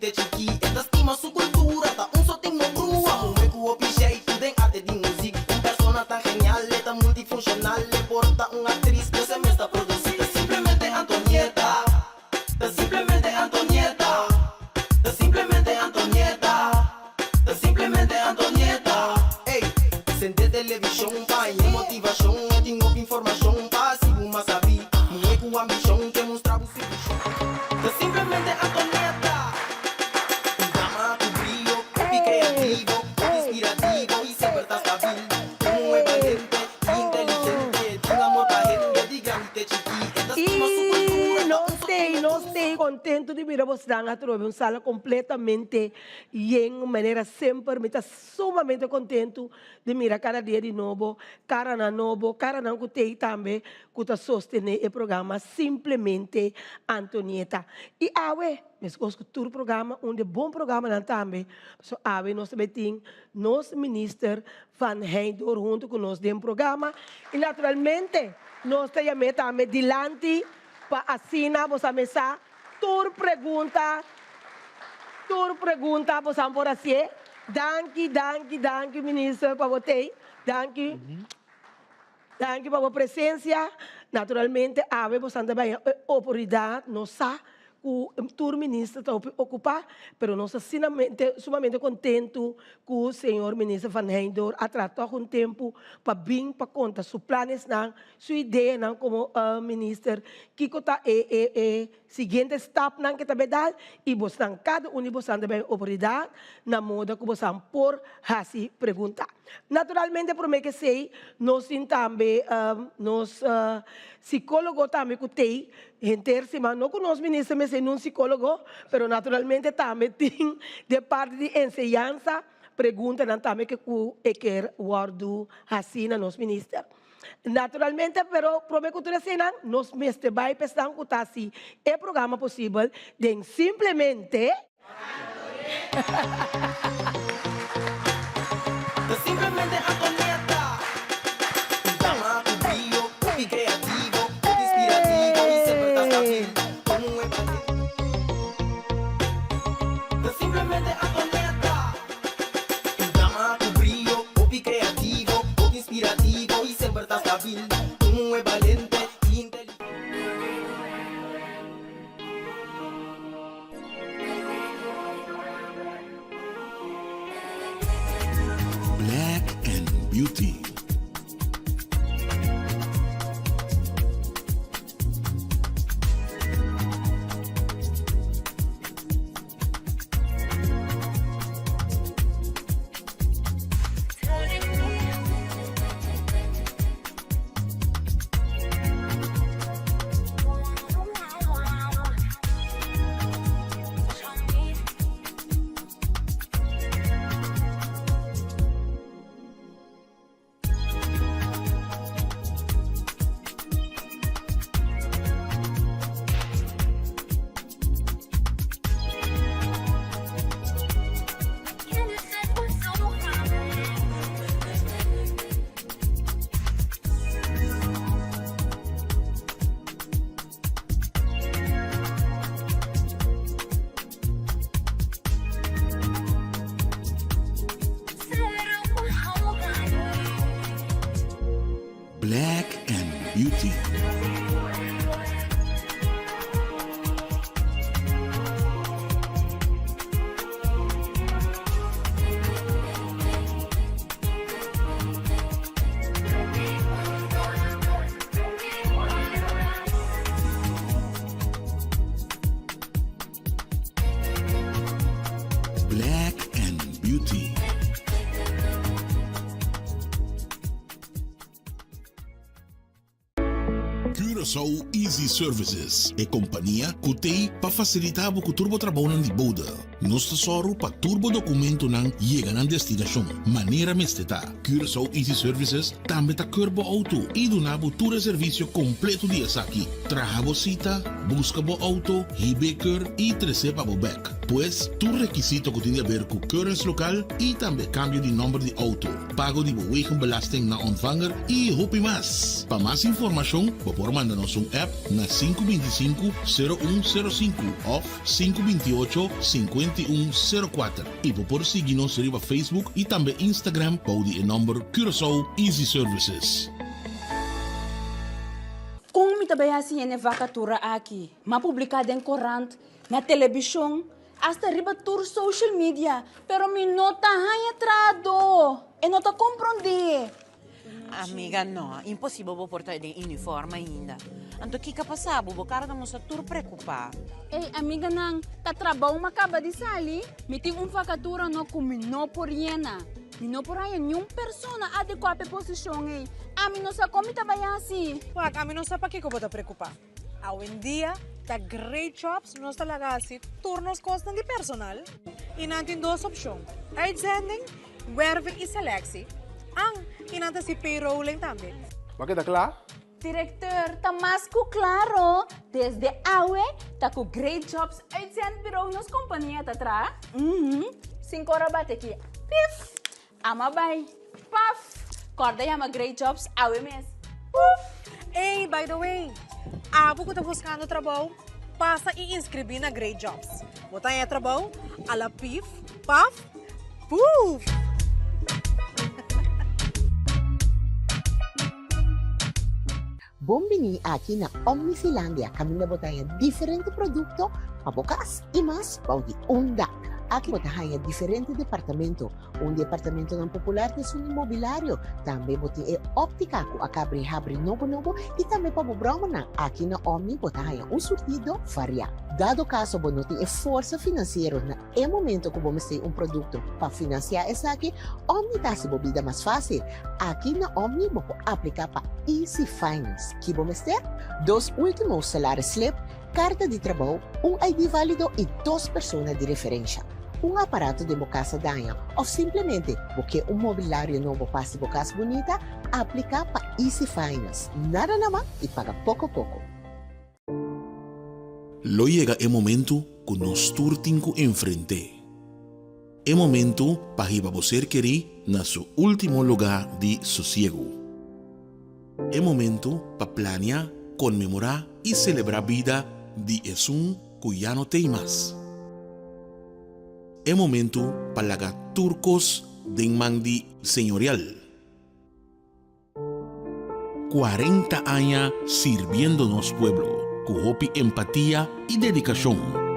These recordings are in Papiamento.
te chikí E ta stima su kultura, ta un so tin no brua Muhé ku hopi jeitu den arte di muzik Un persona tan genial, e ta multifunshonal E por ta un aktris, pero e mes ta produsí Ta simplemente Antonieta Ta simplemente Antonieta Ta simplemente Antonieta Ta simplemente Antonieta Ey, sende televishon pa haña motivashon E tin hopi informashon pa hasi bo mas sabí Muhé ku ambishon ke mustra bo su vishon Ta simplemente Antonieta Un dama ku brio, hopi kreativo, hopi inspirativo i semper ta stabil Un muhé balente i inteligente Tin amor pa hende di grandi te chikí E ta stima su kultura, I ta un nos so tei, tin nos tei kontentu di mira bosnan atrobe un sala kompletamente Yen manera semper mi ta sumamente kontentu di mira kada dia di nobo karanan nobo, karanan ku t'ei tambe ku ta sostené e programa Simplemente Antonieta. I awe, meskos ku tur programa, un di e bon programanan tambe, pasobra awe nos ta bai tin nos Minister Van Heijdoor huntu ku nos den programa i naturalmente nos ta yam'é tambe dilanti pa asina bo sa mesa Tur pregunta, tur pregunta bosan por hacié. Danki, danki, danki Minister pa bo tey. Danki, danki pa bo presencia. Naturalmente awe bosan ta bay e oportunidad, nos sa cu tur minister ta hopi ocupa, pero nos ta sinamente, sumamente contento cu señor Minister Van Heijdoor a traha tog un tempo pa bin pa conta su planesnan, Su ideanan komo minister, kiko ta e e e siguiente stapnan ke ta bai dal i bosnan kada un di bosnan ta bai oportunidat na moda ku bosan por hasi pregunta. Naturalmente promé ke esei nos tin tambe nos sikólogo tambe ku tei henter siman, no ku nos minister mester nun sikólogo, pero naturalmente tambe tin den parti di enseñansa preguntanan tambe ke ku e ker wòrdu hasi na nos minister. Naturalmente, pero prome ku tur eseinan, nos mester bai pa esnan ku ta hasi e programa posibel den simplemente. Ta simplemente Antonieta, un dama ku brio, hopi kreativo, hopi inspirativo i semper ta stabil komo un evangelista. Ta simplemente Antonieta. Un dama ku brio, hopi kreativo, hopi inspirativo i semper ta stabil. Un muhé balente i inteligente. Black and Beauty. Black and Beauty. Black and Beauty. Curaçao Easy Services, e kompania ku t'ei pa fasilitá bo ku tur bo trabounan di bode. Nos ta sòru pa tur bo dokumentonan yega nan destinashon manera mester ta. Curaçao Easy Services tambe ta keur bo outo i duna bo tur e servisio kompleto di esaki, traha bo sita, buska bo outo, hib'é keur i tres'é pa bo bèk. Pues, tur rekisito ku tin di aber ku keurens lokal i tambe kambio di nòmber di outo, pago di bo wegenbelasting na ontvanger i hopi mas. Pa mas informashon bo por manda nos un app na 525 0105 òf 528 50. 61 04 i bo por sigui nos riba Facebook i tambe Instagram bou di e nòmber Curaçao Easy Services. Kon mi ta bai hasi hende vakatura aki? M'a publiká den korant, na telebishon, hasta riba tur social media, pero mi no ta haña trahadó. E no ta komprondé. Amiga, no, imposibel bo por ta den uniform ainda. Anto kiko a pasa bo? Bo kara ta mustra tur preokupá. Ey, amiganan, ta trabou m'a kaba di sali. Mi tin un vakatura no ku mi no por yena. Mi no por haña niun persona adekuá pa e posishon ey. Ami no sa kon mi ta bai hasi. Wak, ami no sa pakiko bo ta preokupá. Awendia ta Great Jobs nos ta laga hasi tur nos kosnan di personal i nan tin dos opshon, uitzending, werving i selectie. An, i nan ta hasi payrolling tambe. Bo a keda kla? Directeur, ta mas ku klaro, desde awe ta ku Great Jobs Uitzendbureau nos kompania ta traha. Uhum, sin kor a bati aki, pif! Ama bai, paf! Kòrda yama Great Jobs awe mes, puf! Ey, by the way, abo ku ta buskando trabou, pasa i inskribí na Great Jobs. Bo ta haña trabou a la pif, paf, puf! Bon bini aki na Omnifilandia kaminda bo ta haña diferente produkto pa bo kas i mas bou di un dak. Aki bo ta haña diferente departamento. Un di e apartamentonan popular ta esun di mobilario. Tambe bo tin e óptica ku a kabri habri nobo nobo i tambe pa bo bròmernan. Aki na Omni bo ta haña un surtido variá. Dado kaso bo no tin e forsa finansiero na e momento ku bo mester un produkto pa finansiá esaki, Omni ta hasi bo bida mas fásil. Aki na Omni bo por apliká pa Easy Finance. Ki bo mester? Dos último salaris slip, karta di trabou, un ID válido i dos persona di referensha. Un aparato den bo kas a daña òf simplemente bo ke un mobilario nobo pa hasi bo kas bunita? Apliká pa Easy Finance. Nada na man i paga poko poko. Lo yega e momentu ku nos tur tin ku enfrent'é. E momentu pa hiba bo ser kerí na su último lugá di sosiegu. E momentu pa plania, konmemorá i selebrá bida di esun ku ya no t'ei mas. E momentu pa laga tur kos den man di Señorial. 40 aña sirbiendo nos pueblo ku hopi empatia i dedikashon,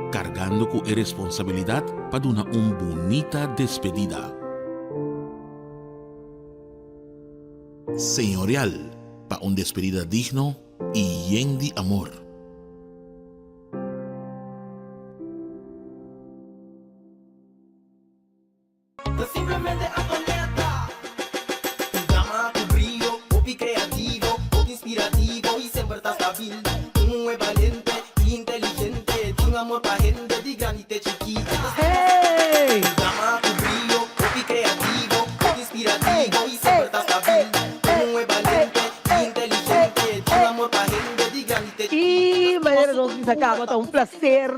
kargando ku e responsabilidat pa duna un bunita despedida. Señorial pa un despedida digno i yen di amor. Ta simplemente Antonieta. Un dama ku brio, hopi kreativo, hopi inspirativo i semper ta stabil. Un muhé balente i inteligente, tin amor pa hende di grandi te chikí. E ta Hey! Un dama ku brio, hopi kreativo, hopi inspirativo i semper ta stabil. Un muhé balente i inteligente, tin amor pa hende di grandi te chikí. I manera nos bisa kaba ta un placer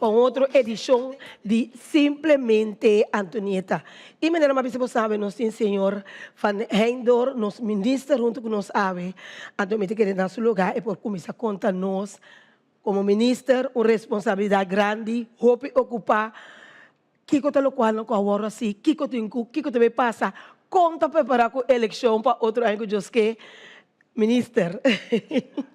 pa un otro edicion di Simplemente Antonieta. I manera m'a bisa bo sabe nos tin señor Van Heindor, nos minister hunto cu nos awe. Anto mi ta kere na su lugar e por cuminsa conta nos como minister un responsabilidad grandi, hopi ocupa, kico ta locual no cu awor asi, kico tin cu, kico ta bay pasa, con ta prepara cu eleccion pa otro aña cu Dios ke. Minister.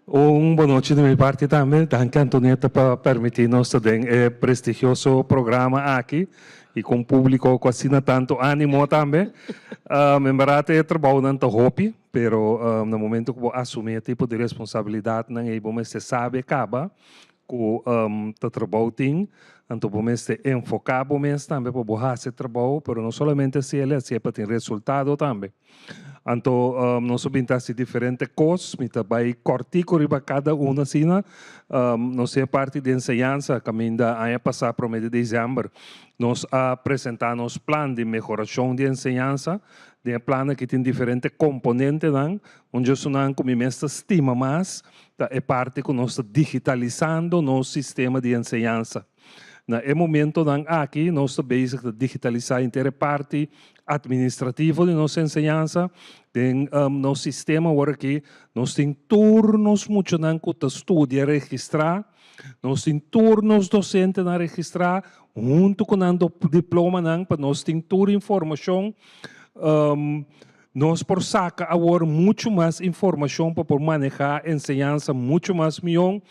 Un bonochi di mi parti tambe. Danki Antonieta pa permiti nos ta den e prestigioso programa aki y cu un publico cu asina tanto animo tambe. En berdad e trabounan ta hopi, pero na momento cu bo asumi e tipo di responsabilidadnan ey bo mester sabi caba cu ta trabou tin, anto bo mester enfoca bo mes tambe pa bo haci e trabou, pero no solamente haci el, haci e pa tin resultado tambe. Anto nos a bin ta hasi diferente kos, mi ta bai kòrtiku riba kada un asina. Nos tin e parti di enseñansa kaminda aña pasá promé di desèmber nos a presentá nos plan di mehorashon di enseñansa. Den e plan aki tin diferente komponentenan. Un di esunnan ku mi mes ta stima mas ta e parti ku nos ta digitalisando nos sistema di enseñansa. Na e momentonan aki nos ta bezig ta digitalisá henter e parti administrativo di nos enseñansa. Den nos sistema awor aki nos tin tur nos muchanan ku ta studia registrá, nos tin tur nos dosentenan registrá huntu ku nan diplomanan pa nos tin tur informashon. Nos por saka awor muchu mas informashon pa por manehá enseñansa muchu mas mihó.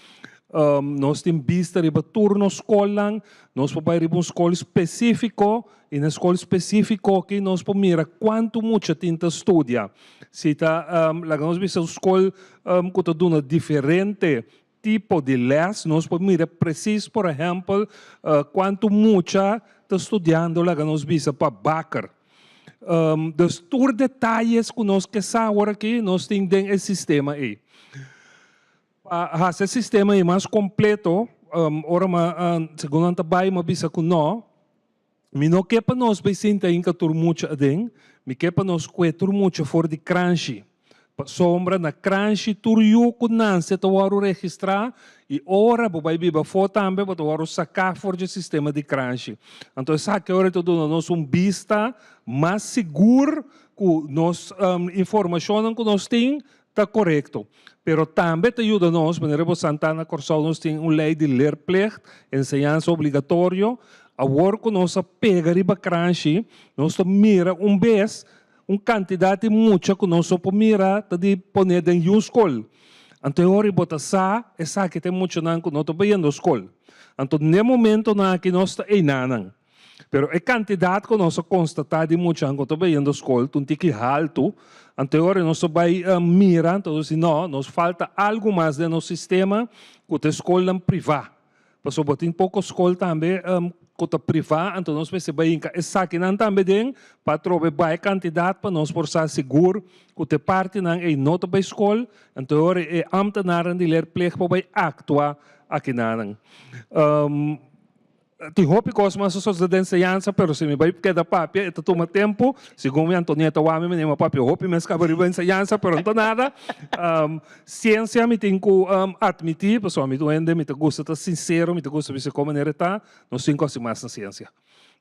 Nos tin bista riba tur nos skolnan. Nos por bai riba un skol spesífiko i na e skol spesífiko aki nos por mira kuantu mucha tin ta studia. Si ta, laga nos bisa un skol ku ta duna diferente tipo di les, nos por mira presis, por ehèmpel, kuantu mucha ta studiando, laga nos bisa, pa baker. Dus tur detayes ku nos ke sa awor aki, nos tin den e sistema ei. Pa hasi e sistema ei mas kompleto, ora mi a, segun nan ta bai, mi a bisa ku nò, Mi no ke pa nos bai sinta hinka tur mucha aden, mi ke pa nos kue tur mucha for di kranshi. Pasobra na kranshi tur yu ku nanse ta wòrdu registrá i ora bo bai biba afó tambe bo ta wòrdu saká for dje sistema di kranshi. Anto esaki ora ta duna nos un bista mas sigur ku nos informashonnan ku nos tin ta korekto. Pero tambe ta yuda nos, manera bo sa na Kòrsou nos tin un lei di leerplicht, enseñansa obligatorio. Awor ku nos a pega riba kranshi, nos ta mira un bes un kantidat di mucha ku nos no por mira ta di pone den yu skol. Anto e ora bo ta sa esaki ta e muchanan ku no ta bayendo skol. Anto n'e momentonan aki nos ta einanan. Pero e kantidat ku nos a konstatá di muchanan ku ta bayendo skol ta un tiki haltu. Anto e ora nos ta bai mira, anto nos di no, nos falta algu mas den nos sistema ku ta e skolnan privá. Pasobra bo tin poko skol tambe ku ta privá, anto nos mester bai hinka esakinan tambe den pa atrobe bai e kantidat pa nos por sa sigur ku ta e partinan ei no ta bai skol. Anto e ora e ámtenarnan di leerplicht por bai aktua akinanan. Tin hopi kos mas a sosode den enseñansa, pero si mi bai keda papia e ta tuma tempu. Segun mi Antonieta wak mi manera mi a papia hopi mes kaba riba enseñansa, pero no ta nada. Siensia mi tin ku atmití, pasobra mi ta un hende mi ta gusta ta sinsero, mi ta gusta bisa kon manera e ta, nos tin ku hasi mas na siensia.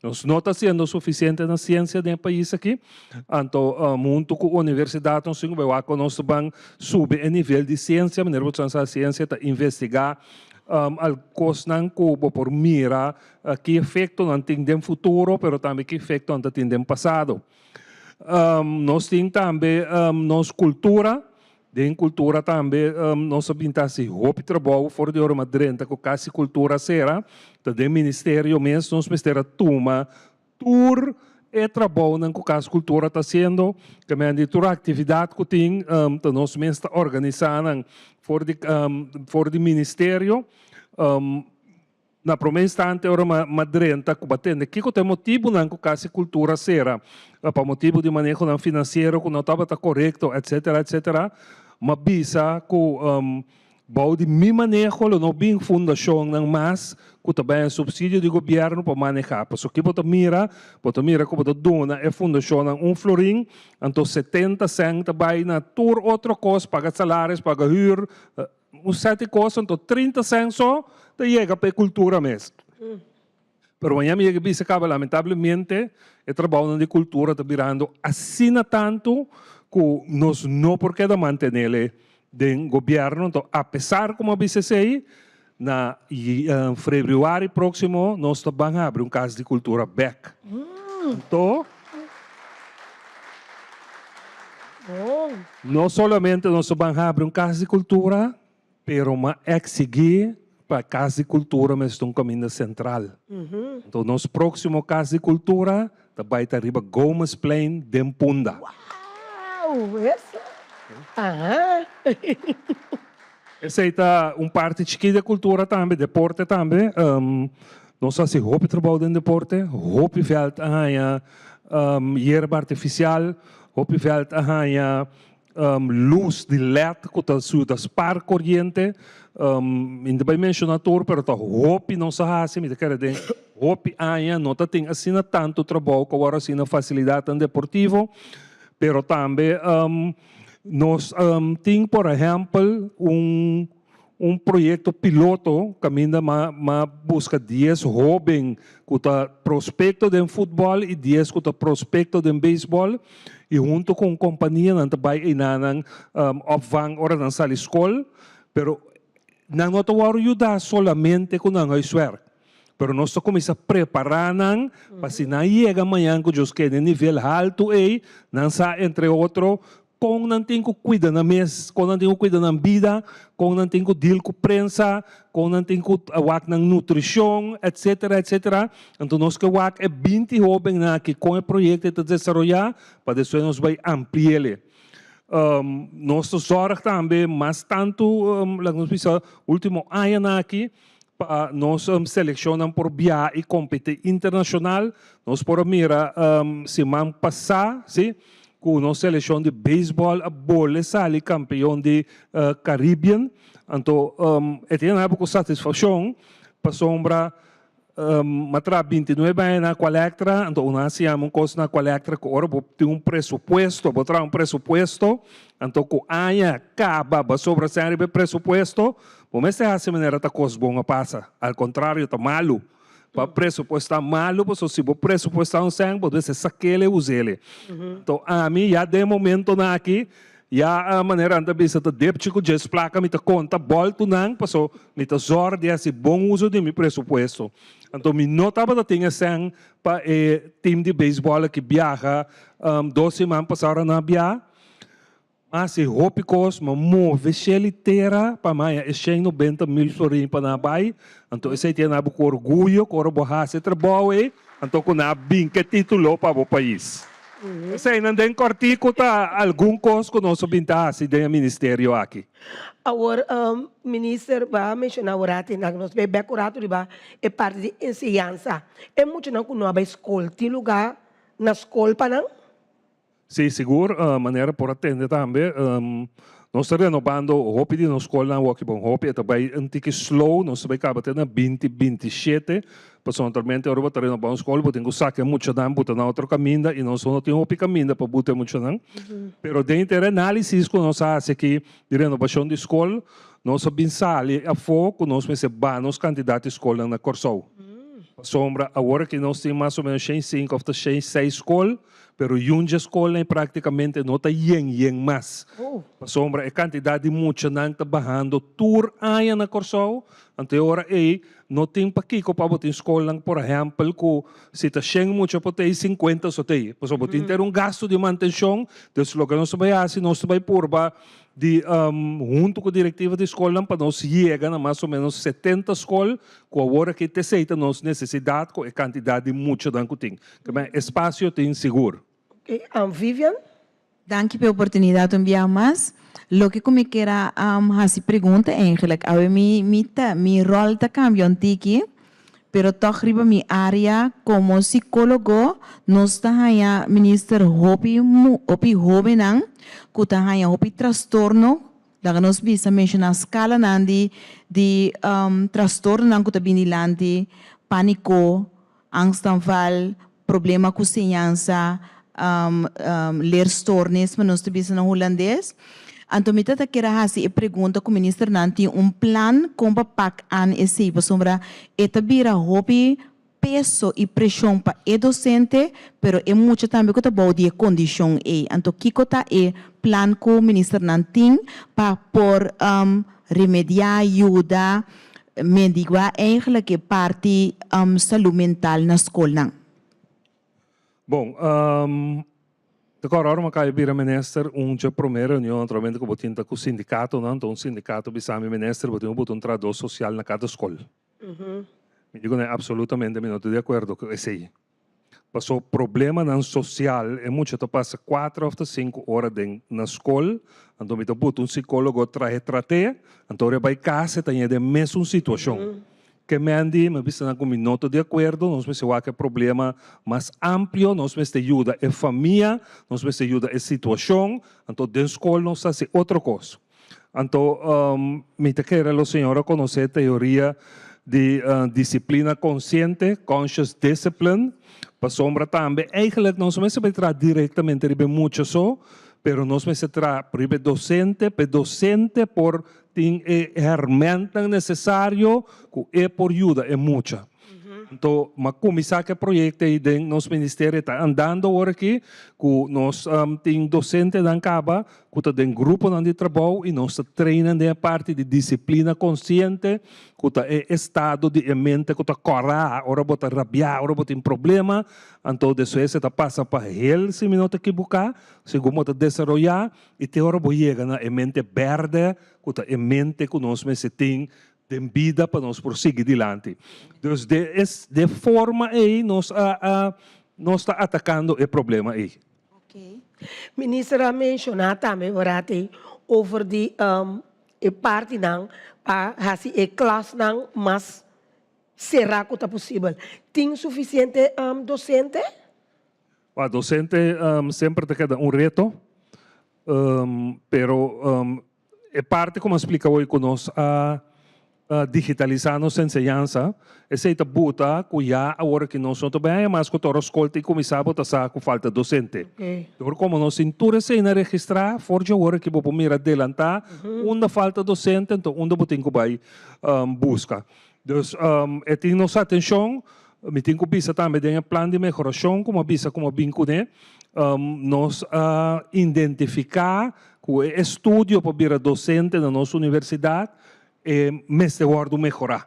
Nos no ta hasiendo sufisiente na siensia den e pais aki, anto huntu ku universidat nos tin ku bai wak kon nos ta ban subi e nivel di siensia, manera bo ta sa siensia ta investigá Al kosnan ku bo por mira ki efektonan tin den futuro, pero tambe ki efektonan ta tin den pasado. Nos tin tambe nos kultura. Den kultura tambe nos a bin ta hasi hopi trabou for di ora drenta ku kasi kultura sera. Ta den ministerio mes nos mester a tuma Tur e trabounan ku Kas Kultura ta hasiendo, ke men di tur aktividat ku tin, ta nos mes ta organisá nan for di for di ministerio. Na promé instante ora m'a drenta ku bo a tende kiko ta e motibunan ku Kas di Kultura sera, pa motibu di manehonan finansiero ku no tabata korekto, etsetera, etsetera, m'a bisa ku Bou di mi maneho lo no bin fundashonnan mas ku ta bai supsidio di gobièrnu pa manehá. Pasobra ki bo ta mira? Bo ta mira ku bo ta duna e fundashonnan un florin, anto 70 sèn ta bai na tur otro kos, paga salaris, paga hür, un sèt di kos, anto 30 sèn so ta yega pa e kultura mes. Pero mañana mi yega bisa caba lamentablemente e trabounan di cultura ta birando asina tanto cu nos no por keda mantenele den gobierno. Enton apesar cu mi a bisa esey na februari proximo nos ta ban habri un cas di cultura bek. Enton no solamente nos ta ban habri un cas di cultura Pero m'a exigí pa Cas di Cultura mester un caminda central. Enton nos proximo Cas di Cultura ta bay ta riba Gomezplein den Punda. Wow! Eso! Aha! Esey ta un parti chikí di e cultura tambe, deporte tambe. Nos a haci hopi trabou den deporte, hopi veld a haña yerba artificial, hopi veld a haña Lus di led ku ta yuda spar koriente. Mi no ta bai menshoná tur, pero ta hopi nos a hasi. Mi ta kere den hopi aña no ta tin asina tantu trabou ku awor asina fasilidatnan deportivo. Pero tambe nos tin por ehèmpel un. un proyekto piloto kaminda m'a m'a buska dies hóben ku ta prospekto den futbòl i dies ku ta prospekto den beisbòl i huntu ku un kompania nan ta bai einanan opvang ora nan sali skol, pero nan no ta wòrdu yuda solamente ku nan huiswerk. Pero nos ta kuminsá prepará nan pa si nan yega mañan ku Dios ke den nivel haltu ei, nan sa entre otro kon nan tin ku kuida nan mes, kon nan tin ku kuida nan bida, kon nan tin ku deal ku prensa, kon nan tin ku wak nan nutrishon, etsetera, etsetera. Anto nos ke wak e binti hóbennan aki kon e proyekto ei ta desaroyá pa despues nos bai ampli'el. Nos ta zòrg tambe mas tantu, laga nos bisa, último añanan aki, Pa nos seleccionnan por biaha y competi internacional, nos por a mira siman pasa, si, cu nos seleccion di baseball a bole sali campeon di Caribbean. Anto e tin algo cu satisfaccion pasobra m'a traha bintinuebe aña na Aqualectra, anto un a siñami un cos na Aqualectra cu ora bo tin un presupuesto, bo traha un presupuesto, anto cu aña caba bo a sobra sèn riba e presupuesto, Bo mester hasi manera ta kos bon a pasa. Al kontrario, ta malu. Pa presupuestá malu, pasobra si bo presupuestá un sèn, bo mester sak'el i us'el. Anto ami ya den e momentonan aki, ya manera nan ta bisa ta depchi ku djes plaka mi ta konta bòltu nan, pasobra mi ta zòrg di hasi bon uso di mi presupuesto. Anto mi no tabata tin e sèn pa e tim di beisbòl aki biaha dos siman pasá ora nan a biaha. Mas e hopi kos, ma move shel i tera pa maya e shen nobenta mil florin pa nan bai, anto esei tin nan bo ku orguyo ku ora bo hasi e trabou ei, anto ku nan a bin ku e titulo pa bo pais. Eseinan den kòrtiku ta algun kos ku nos a bin ta hasi den e ministerio aki. Awor, Minister, bo a menshoná awor ati nan nos bai bèk un ratu riba e parti di enseñansa. E muchanan ku no a bai skol, tin lugá na skol pa nan? Sí, sigur, manera por a tende tambe, nos ta renobando hopi di nos skolnan awor aki bon hopi, e ta bai un tiki slow, nos ta bai kaba te na binti 27, pasobra naturalmente ora bo ta renoba un skol bo tin ku saka e muchanan buta na otro kaminda i nos no tin hopi kaminda pa buta e muchanan. Pero den henter e análisis ku nos a hasi aki di renobashon di skol, nos a bin sali afó ku nos mester baha nos kantidat di skolnan na Kòrsou. Pasobra awor aki nos tin mas o ménos 105 òf ta 106 skol, Pero yun dje skolnan ei praktikamente no ta yen yen mas. Pasobra e kantidat di muchanan ta bahando tur aña na Kòrsou, anto e ora ei no tin pakiko pa bo tin skolnan por ehèmpel ku si ta shen mucha por ta ei sinkuenta so ta ei. Pasobra bo tin ter un gastu di mantenshon, dus loke nos ta bai hasi nos ta bai purba di huntu ku direktiva di skolnan pa nos yega na mas o menos 70 skol ku awor aki ta esei ta nos nesesidat ku e kantidat di muchanan ku tin. Kemey espasio tin sigur. Ok, Vivian? Danki p'e oportunidat un bia mas. Loke ku mi kier a hasi pregunta eigenlijk, awe mi mi ta mi ròl ta kambia un tiki, pero tòg riba mi área komo sikólogo nos ta haña minister hopi hopi hóbennan ku ta haña hopi trastorno, laga nos bisa menshoná skalanan di di trastornonan ku ta bini dilanti, pániko, Angstaanval, problema ku señansa, leerstoornis, ma nos ta bisa na hulandes. Anto mi ta ta kier a hasi e pregunta ku ministernan tin un plan kon pa pak an esei pasobra e ta bira hopi peso i preshon pa e dosente pero e mucha tambe ku ta bou di e kondishon ei. Anto kiko ta e plan ku ministernan tin pa por remediá, yuda Mendigua eigenlijk e parti salú mental na skolnan. Bon, ta kòrda ora mi a kai bira minister, un dje promé reunion naturalmente ku bo tin ta ku sindikatonan, ta un sindikato bisa mi, Minister, bo tin ku buta un trahadó sosial na kada skol. Mi di ku nan, absolutamente mi no ta di akuerdo ku esei. Paso problemanan social e mucha ta pasa cuater of ta cinco ora den na scol, anto mi ta buta un psicologo trahe trate, anto ora e bay cas e ta ña den mesun situacion. Ke Mandy, mi a bisa nan cu mi no ta di acuerdo, nos mester wak e problema mas amplio, nos mester yuda e famia, nos mester yuda e situacion, anto den scol nos ta haci otro cos. Anto mi ta kere lo señora conoce teoria di disciplina consciente, conscious discipline, pasobra tambe eigenlijk nos no mester bay traha directamente riba e mucha so, pero nos mester traha riba e docente, pa e docente por. tin e hermentnan necesario cu e por yuda e mucha. Anto m'a cuminsa cu e proyecto ey den nos ministerio ta andando awor aki cu nos tin docentenan caba cu ta den gruponan di trabou y nos ta trainen den e parti di disciplina consciente cu ta e estado di e mente cu ta cora ora bo ta rabia, ora bo tin problema, anto despues e ta pasa pa hel si mi no ta ekiboca, segun bo ta desaroya y te ora bo yega na e mente berde cu ta e mente cu nos mester tin den bida pa nos por sigui dilanti. Dus de es de forma ey nos a a nos ta atacando e problema ey. Minister a menciona tambe horat ey over di e partinan pa haci e klasnan mas cera cu ta posibel. Tin suficiente docente? Pa docente semper ta keda un reto, pero e parti ku mi a splika hoy ku nos a digitalisá nos enseñansa, esei ta buta ku ya awor aki nos no ta bai haña mas ku ta ora skol ta kuminsá bo ta sa ku falta dosente. Dor komo nos tin tur esei na registrá for dje awor aki bo por mira adelantá unda falta dosente anto unda bo tin ku bai buska. Dus e tin nos atenshon. Mi tin ku bisa tambe den e plan di mehorashon ku mi a bisa ku mi a bin kuné, nos a identifiká ku e estudio pa bira dosente na nos universidat e mester wòrdu mehorá.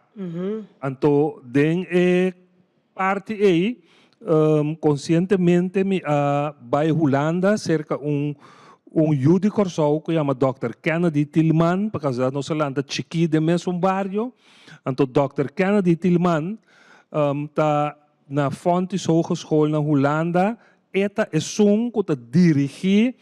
Anto den e parti ei konsientemente mi a bai Hulanda serka un un yu di Kòrsou ku yama dòkter Kennedy Tilman, pa kasualidat nos a lanta chikí den mesun bario. Anto dòkter Kennedy Tilman ta na Fontys Hogeschool na Hulanda, e ta esun ku ta dirigí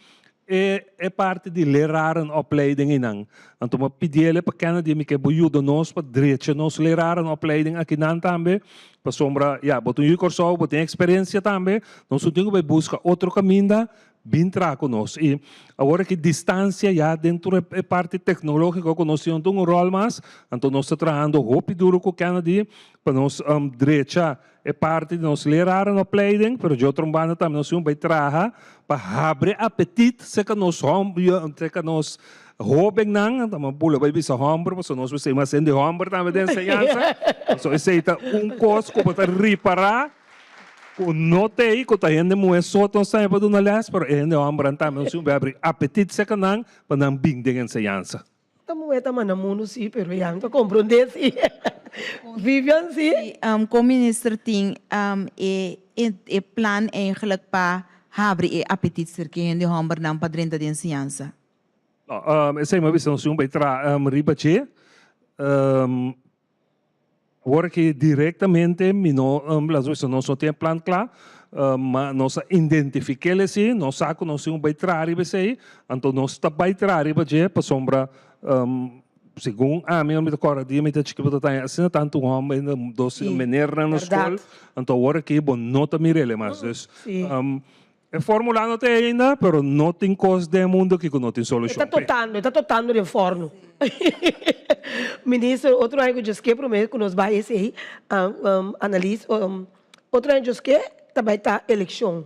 e e parti di lerarenopleiding einan. Anto mi a pidiel pa Kennedy mi ke bo yuda nos pa drecha nos lerarenopleiding akinan tambe, pasobra ya bo ta un yu di Kòrsou, bo tin eksperensia tambe, nos no tin ku bai buska otro kaminda, bin traha ku nos. I awor aki distansia ya den tur e parti teknológiko ku nos tin no ta un ròl mas, anto nos ta trahando hopi duru ku Kennedy pa nos drecha e parti di nos lerarenopleiding, pero di otro banda tambe nos tin bai traha pa habri apetit serka nos serka nos hóbennan, ta bula bai bisa hòmber pasobra nos mester mas hende hòmber tambe den enseñansa, pasobra esei ta un kos ku bo ta ripará ku no t'ei ku ta hende muhé so ta siña pa duna lès, pero e hende hòmbernan tambe nos tin bai habri apetit serka nan pa nan bin den enseñansa. Ta muhé ta manda mundu sí, pero ya mi ta komprondé sí. Vivian sí. Kon minister tin e e plan eigenlijk pa habri e apetit serka e hende hòmbernan pa drenta den enseñansa? No, esei mi a bisa nos tin un bai traha riba dje. Awor aki directamente mi no laat nos bisa nos no tin e plan cla, ma nos a identifiquel esey, nos sa cu nos tin un bay traha riba esey, anto nos ta bay traha riba dje pasobra segun ami mi ta corda dia mi ta chikito ta taña asina tanto un homber dos menernan na school, anto awor aki bo no ta mirele mas. Dus E formula no ta ainda, pero no tin kos den e mundo aki ku no tin E solushon ta p'e. totando, e ta totando den forno. Minister, otro aña ku djos ke prome ku nos bai esei, analis, otro aña djos ke ta bai ta elekshon.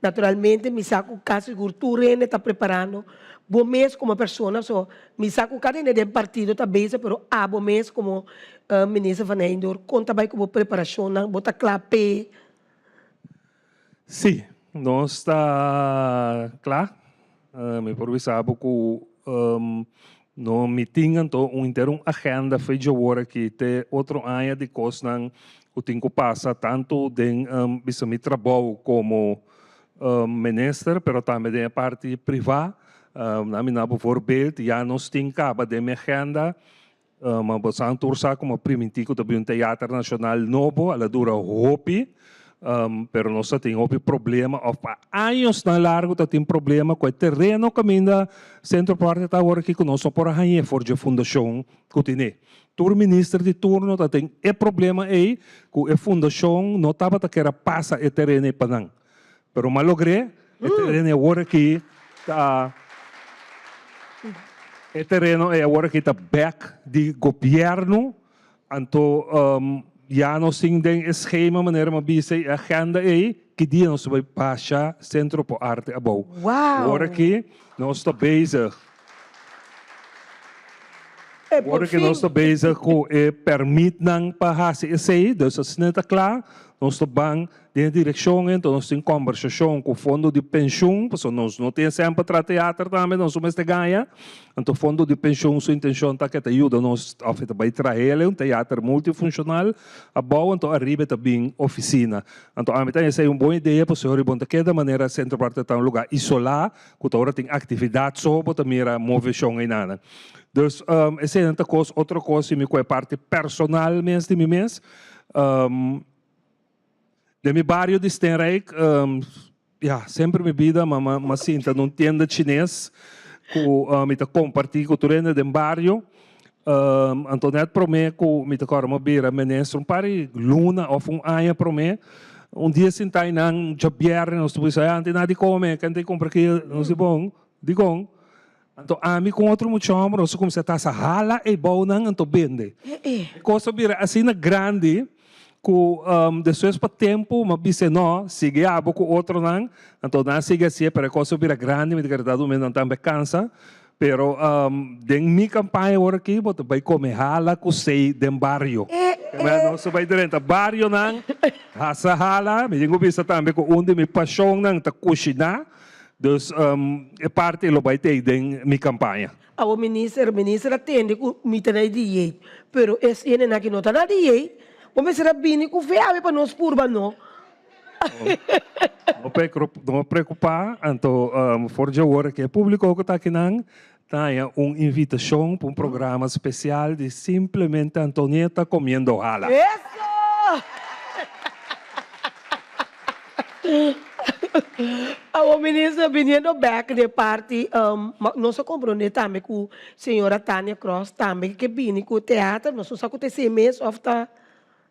Naturalmente mi sa ku kasi sigur tur hende ta preparando, bo mes komo persona, so mi sa ku kada hende den partido ta bezig, pero abo mes komo Minister van Heydoorn, kon ta bai ku bo preparashonnan, bo ta kla p'e? Sí, nos ta kla. Mi por bisa bo ku no mi tin anto un henter un agenda fe dje awor aki te otro aña di kosnan ku tin ku pasa tantu den bisa mi trabou komo minister pero tambe den e parti privá. Na mi na bo voorbeeld ya nos tin kaba den mi agenda. Ma bo sa tur sa como primintí cu ta bin un teater nacional nobo, a la dura hopi, pero nos ta tin hopi problema of pa añosnan largo ta tin problema cu e tereno caminda Centro pro Arte ta awor aki cu nos no por a hañ'é for dje fundacion cu tine. Tur minister di turno ta tin e problema ey cu e fundacion no tabata kier a pasa e tereno ey pa nan. Pero m'a logr'é, e tereno ei awor aki ta e tereno ei awor aki ta bèk di gobièrnu, anto ya nos tin den e schema manera m'a bisa e agenda ei ki dia nos ta bai basha Sentro por Arte abou. Awor aki nos ta bezig. Por Ora ku nos fin. ta bezig ku e pèrmitnan pa hasi esei, dus asina ta kla, nos ta ban den e direkshon ei, enton nos tin kòmbersashon ku fondo di penshun, pasobra nos no tin semper traha teater tambe, nos no mester gaña. Anto fondo di penshun su intenshon ta ku e ta yuda nos òf e ta bai traha un teater multifunshonal abou, anto ariba e ta bin ofisina. Anto ami ta esei un bon idea pasobra bo no ta keda manera Centro Park ta un lugá isolá ku ta ora tin aktividat so bo ta mira moveshon einanan. Dus eseinan ta kos, otro kos si mi ku e parti personal mes di mi mes, den mi bario di Steenrijk, ya, semper mi bida m'a m'a sinta na un tienda chines ku mi ta kompartí ku tur hende den bario. Anto nèt promé ku mi ta kòrda mi a bira minister un par di luna òf un aña promé, un dia sintá einan djabièrnè nos ta bisa, antes nan a di kome, ken ta kumpra aki? Nos di bon, dikon? Anto ami ku un otro mucha hòmber nos a kuminsá tasa hala e bounan anto bende. E kos a bira asina grandi ku despues pa tempu mi a bisa e no, sigui abo ku otronan. Anto nan a sigui hasié pero e kos a bira grandi, mi ta kere dado momento nan tambe a kansa. Pero den mi kampaña awor aki bo ta bai kome hala ku sei den bario. Nos ta bai drenta barionan, hasa hala. Mi tin ku bisa tambe ku un di mi pashonnan ta kushiná. Dus e parti lo bai tei den mi kampaña. Awor minister, minister a tende ku mi ta na e dieet, pero es hendenan aki no ta na dieet. Bo mester a bini ku fe awe pa nos purba no. No no preocupa, anto for dje awor ke publico ku ta akinan ta haña un invitashon pa un programa spesial di Simplemente Antonieta Comiendo Hala. Eso! Awor minister biniendo bek den parti nos a comprende tambe ku señora Tania Cross tambe ke bini ku teater, nos no sa ku ta esei mes of ta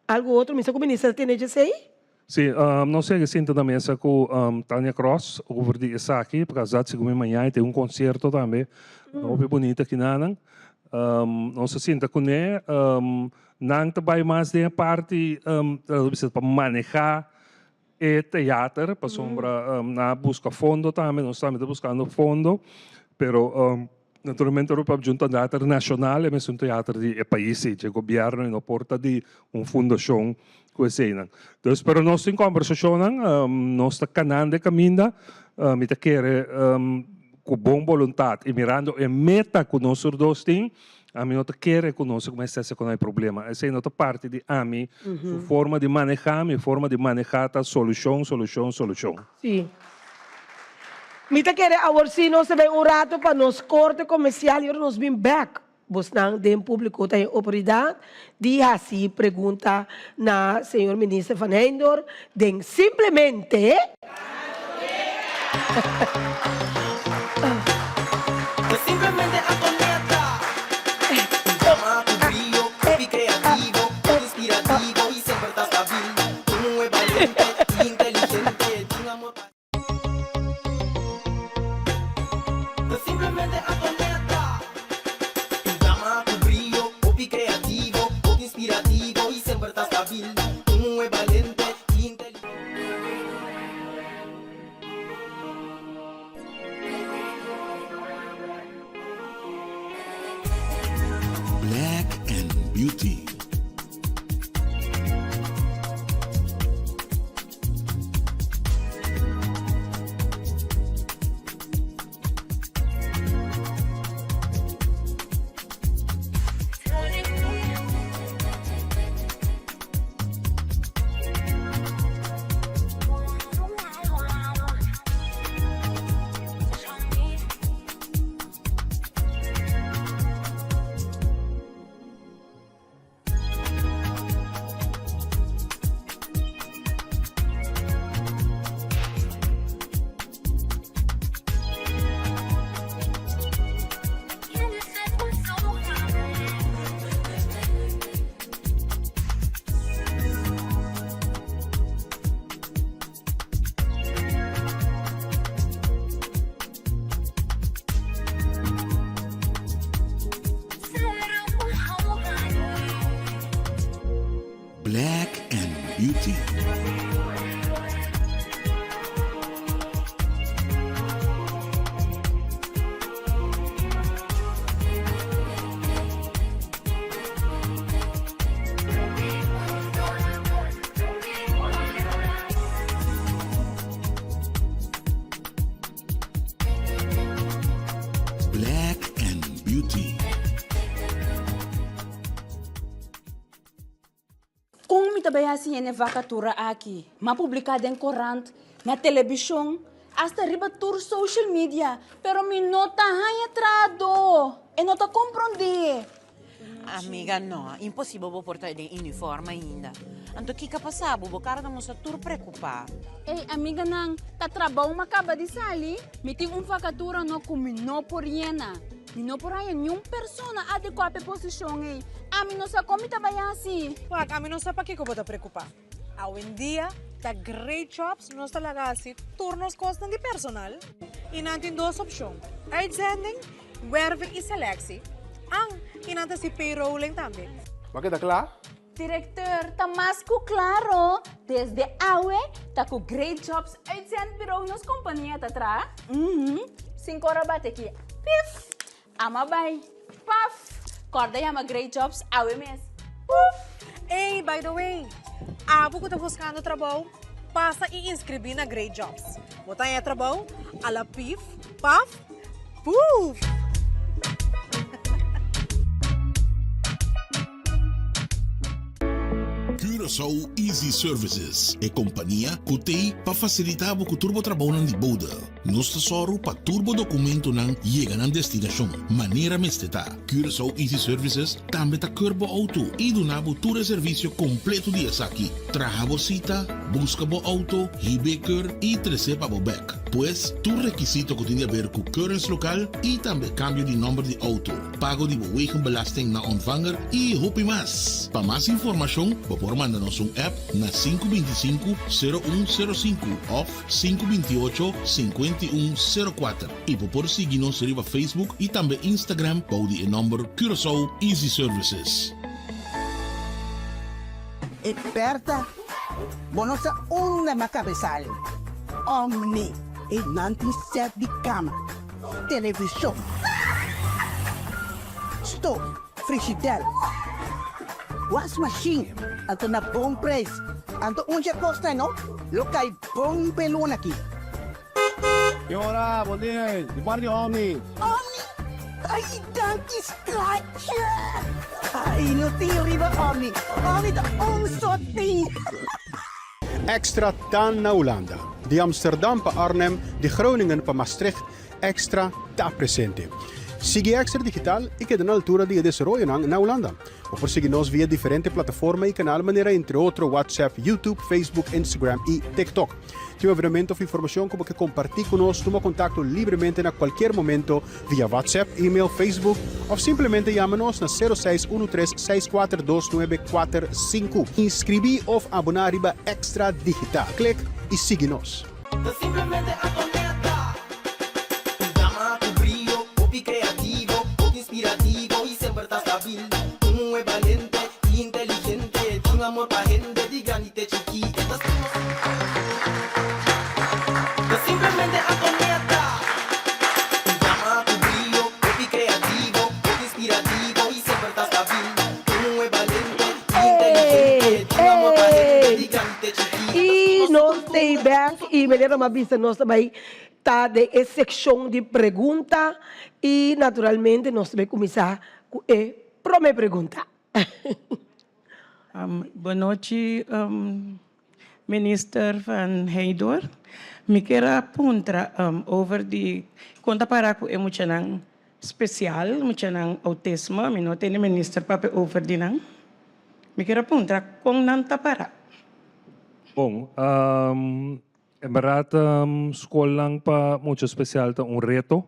algo otro, mi sa ku minister a tene dje esei? Sí, nos yega sinta na mesa ku Tania Cross over di esaki, porque dat segun mi mañana e tin un concierto tambe, hopi bunita kinanan. Nos a sinta kuné, nan ta bai mas den e parti, ta bisa pa maneha e teater, pasobra nan a buska fondo tambe, nos tambe ta buskando fondo, pero Naturalmente ora papia di un teater nacional e mester un teater di e pais ei, dje gobierno y no por ta di un fundacion cu eseinan. Dus pero nos tin conversacionnan, nos ta canando e caminda, mi ta kere cu bon boluntad y mirando e meta cu nos tur dos tin, ami no ta kere cu nos a cuminsa hasi cu nan e problema. Esei no ta parti di ami su forma di maneha, mi forma di maneha ta solucion, solucion, solucion. Sí. Mi ta kere awor sí nos ta bay un rato pa nos corte comercial y ora nos bin bek bosnan den publico ta e oportunidad di haci pregunta na señor Minister Van Heyndor den simplemente. Simplemente Antonieta. Un dama cu brio, hopi creativo, hopi inspirativo y semper ta stabil. Un muhe balente y inteligente, tin amor pa. Ta simplemente Antonieta. Un dama cu brio, hopi creativo, hopi inspirativo y semper ta stabil. Un muhe balente y inteligente. Black and Beauty. ta bai hasi hende vakatura aki. M'a publiká den korant, na telebishon, asta riba tur social media, pero mi no ta haña trahadó. E no ta komprondé. Amiga, no, imposibel bo por ta den uniform ainda. Anto kiko a pasa bo? Bo kara ta mustra tur preokupá. Ey, amiganan, ta trabou m'a kaba di sali. Mi tin un vakatura no ku mi no por yena. Mi no por haña niun persona adekuá pa e posishon ei. Ami no sa kon mi ta bai hasi. Wak, ami no sa pakiko bo ta preokupá. Awendia ta Great Jobs nos ta laga hasi tur nos kosnan di personal i nan tin dos opshon, uitzending, werving i selectie. An, i nan ta hasi payrolling tambe. Bo a keda kla? Directeur, ta mas cu claro, desde awe ta cu Great Jobs Uitzendbureau nos compania ta traha. Uhum, sin cora bate aki, pif, ama bay, paf, corda yama Great Jobs awe mes, puf. Ey, by the way, abo cu ta buscando trabou, pasa y inscribi na Great Jobs. Bo ta haña trabou a la pif, paf, puf! Curaçao Easy Services, e kompania ku t'ei pa fasilitá bo ku tur bo trabounan di bouda. Nos ta sòru pa tur bo dokumentonan yega nan destinashon manera mester ta. Curaçao Easy Services tambe ta keur bo outo i duna bo tur e servisio kompleto di esaki, traha bo sita, buska bo outo, hib'é keur i tres'é pa bo bèk. Pues, tur rekisito ku tin di aber ku keuringslokaal i tambe kambio di nòmber di outo. Pago di bo wegenbelasting na ontvanger y hopi mas. Pa mas informacion bo por manda nos un app na 525 0105 of 528 5104 y bo por sigui nos riba Facebook y tambe Instagram bou di e nomber Curaçao Easy Services. E Bertha, bo no sa unda m'a cabesal. Omni, e nan tin set di cama. Televishon, stof, frishidèr, wasmashin, anto na bon preis. Anto un dje kosnan no lo kai bon p'e luna aki. Ki ora, bon dia, di parti Omni. Omni? Ai, danki schatje! Ai, no tin riba Omni. Omni ta un so tin. Extra ta na Hulanda. Di Amsterdam pa Arnhem, di Groningen pa Maastricht, Extra ta presente. Sigui Extra Digital i keda na altura di e desaroyonan na Hulanda. Bo por sigui nos via diferente plataforma i kanal manera entre otro WhatsApp, YouTube, Facebook, Instagram i TikTok. Tin un evenemento of informashon ku bo ke kompartí ku nos, tuma kontakto libremente na kualkier momento via WhatsApp, email, Facebook of simplemente yama nos na sero seis unu tres seis kuater dos nuebe kuater sinku. Inskribí of aboná riba Extra Digital. Klik i sigui nos. Ta simplemente Antonetta. Un dama ku brio, hopi kreativo, hopi inspirativo i semper ta stabil. Un muhé balente i inteligente, tin amor pa hende di grandi te chikí. E ta stima su. Ta simplemente Antonieta. Un dama ku brio, hopi kreativo, hopi inspirativo i semper ta stabil. Un muhé balente i inteligente, tin amor pa hende di grandi te chikí. E ta I stima su nos t'ei kultura. bèk i manera mi a bisa nos ta bai ta den e sekshon di pregunta i naturalmente nos ta bai kuminsá ku e promé pregunta. Bonochi Minister van Heydoorn. Mi kier a puntra over di kon ta para ku e muchanan spesial, muchanan outismo. Mi no tene minister papia over di nan. Mi kier a puntra kon nan ta para. Bon, en berdad skolnan pa mucha spesial ta un reto.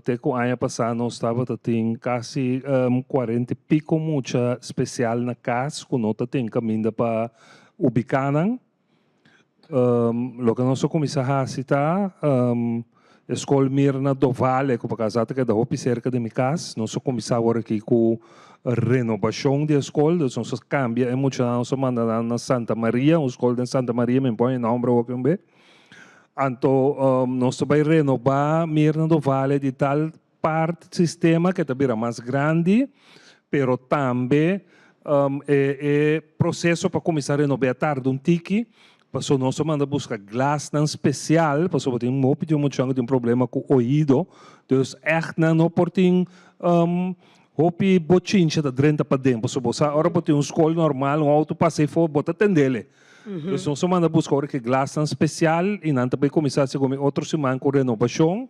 Te ku aña pasá nos tabata tin kasi kuarenta i piko mucha spesial na kas ku no ta tin kaminda pa ubiká nan. Loke nos a kuminsá hasi ta e skol Mirna Dovale ku pa kasa ta keda hopi serka di mi kas. Nos a kuminsá awor aki ku renobashon di e skol, dus nos a kambia e muchanan, nos a manda nan na Santa Maria, un skol den Santa Maria, mi pon e nòmber awor aki un be. Anto nos ta bai renobá Mirna do Vale di tal part sistema ke ta bira mas grandi, pero tambe e e proseso pa kuminsá renob'é a tarda un tiki, pasobra nos a manda buska glasnan spesial, pasobra tin hopi di muchanan ku tin problema ku oido, dus ègt nan no por tin. Hopi bochincha ta drenta paden, pasobra bo sa ora bo tin un skol normal, un outo pasa ei for, bo ta tendele. Dus nos a manda buska ora ku e glasnan spesial i nan ta bai kuminsá segun mi otro siman ku renobashon,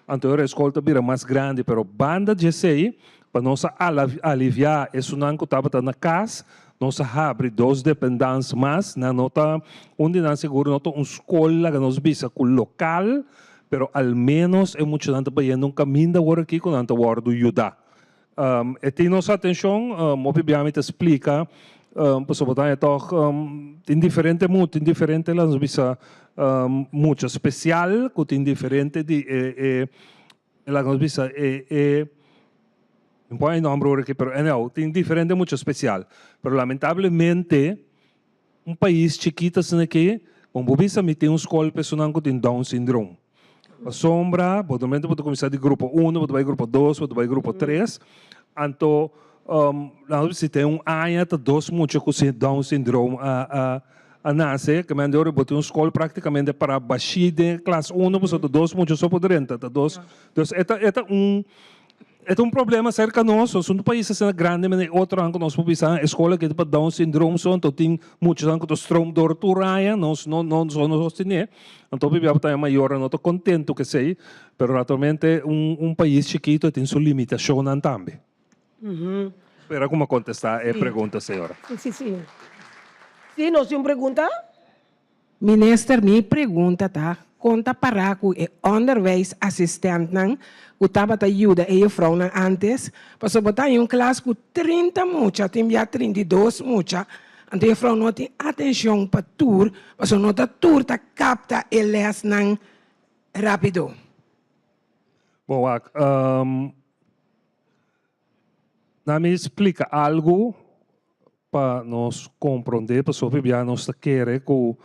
anto e ora e skol ta bira mas grandi. Pero banda di esei, pa nos a aliviá esunnan ku tabata na kas, nos a habri dos dependans mas. Nan no ta, un di nan sigur no ta un skol laga nos bisa ku lokal, pero al ménos e muchanan ta bayendo un kaminda awor aki ku nan ta wòrdu yudá. E tin nos atenshon, hopi bia mi ta splika, pasobra bo ta haña tòg tin diferente mu, tin diferente laga nos bisa mucha spesial ku tin diferente di e e laga nos bisa e e mi por haña e nòmber ora aki pero anyhow tin diferente mucha spesial pero lamentablemente Un pais chikito asina aki, bon bo bisa mi tin un skol pa esunnan ku tin Down syndroom. Pasobra bo normalmente bo ta kuminsá di grupo uno, bo ta bai grupo dos, bo ta bai grupo tres. Anto laga nos bisa si den un aña ta dos mucha ku Down syndroom a a nase, ke men di ora bo tin un skol praktikamente pará bashí den klas uno pasobra ta dos mucha so por drenta, ta dos. Dus e ta e ta un E ta un problema serka nos, nos un pais asina grandi mene e otronan ku nos por bisa e skola aki ta pa Down syndroom so anto tin muchanan ku ta stroom dor tur aña nos no no no no sostené anto hopi bia bo ta haña mayornan no ta kontentu ku esei pero naturalmente un un pais chikito e tin su limitashonnan tambe. Spera ku mi a kontestá e pregunta señora. Si si si. Si nos tin un pregunta? Minister mi pregunta ta kon ta para ku e onderwijsassistentnan ku tabata yuda e jufrounan antes pasobra bo ta haña un klas ku 30 mucha tin bia 32 mucha anto jufrou no tin atencion pa tur pasobra no ta tur ta kapta e lesnan rapido. Bon wak na mi splika algu. Pa nos komprondé pasobra bia nos ta kere ku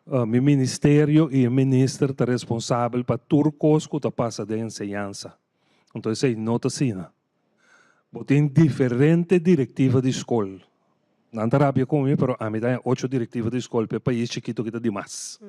mi ministerio i e minister ta responsabel pa tur kos ku ta pasa den enseñansa. Anto esei no ta asina. Bo tin diferente direktiva di skol. Nan ta rabia ku mi pero ami ta haña ocho direktiva di skol pa e pais chikitu ki ta dimas.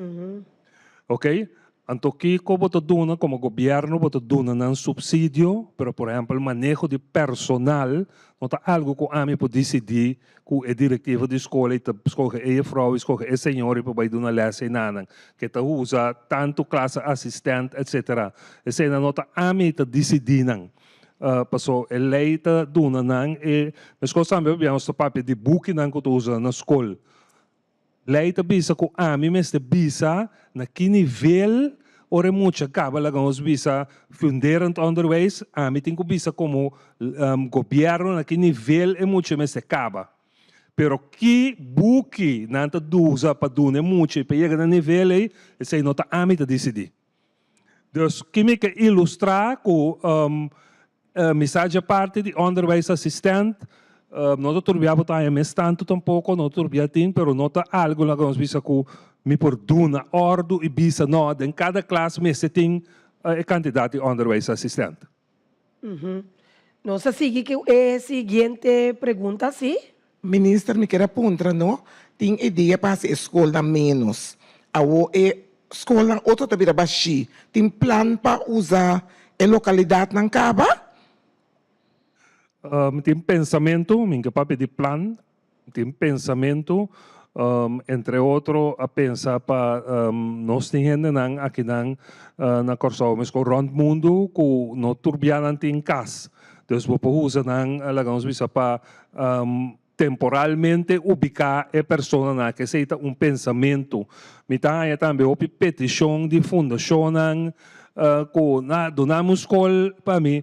Ok, anto kiko bo ta duna komo gobièrnu bo ta duna nan supsidio, pero por ehèmpel maneho di personal no ta algu ku ami por disidí ku e direktiva di skol ei ta skohe e jefrou i skohe e señor ei pa bai duna lès einanan ke ta usa tantu klase asistènt etsetera. Eseinan no ta ami ta disidí nan paso e lei ta duna nan e meskos tambe pabia nos ta papia di bukinan ku ta usa na skol. Lei ta bisa ku ami mester bisa na ki nivel ora e mucha kaba laga nos bisa funderend onderwijs, ami tin ku bisa komo gobièrnu na ki nivel e mucha mester kaba. Pero ki buki nan ta usa pa duna e mucha i pa yega na nivel ei, esei no ta ami ta disidí. Dus ki mi ke ilustrá ku Mi sa dje parti di onderwijsassistent, no ta tur bia bo ta haña mes tantu tampoko, no tur bia tin, pero no ta algu laga nos bisa ku mi por duna òrdu i bisa no, den kada klas mester tin e kantidat di onderwijsassistent. Nos a sigui ku e siguiente pregunta, si? Minister mi kier a puntra no tin idea pa hasi e skolnan menos awo e skolnan otro ta bira bashi tin plan pa usa e lokalidatnan kaba? Mi tin pensamentu, mi ke papia di plan, mi tin pensamentu, entre otro a pensa pa nos tin hendenan akinan na Kòrsou meskos rònt mundu ku no tur bia nan tin kas. Dus bo por usa nan, laga nos bisa, pa temporalmente ubiká e personanan. Esei ta un pensamentu. Mi ta haña tambe hopi petishon di fundashonnan ku na duna mi un skol pa mi.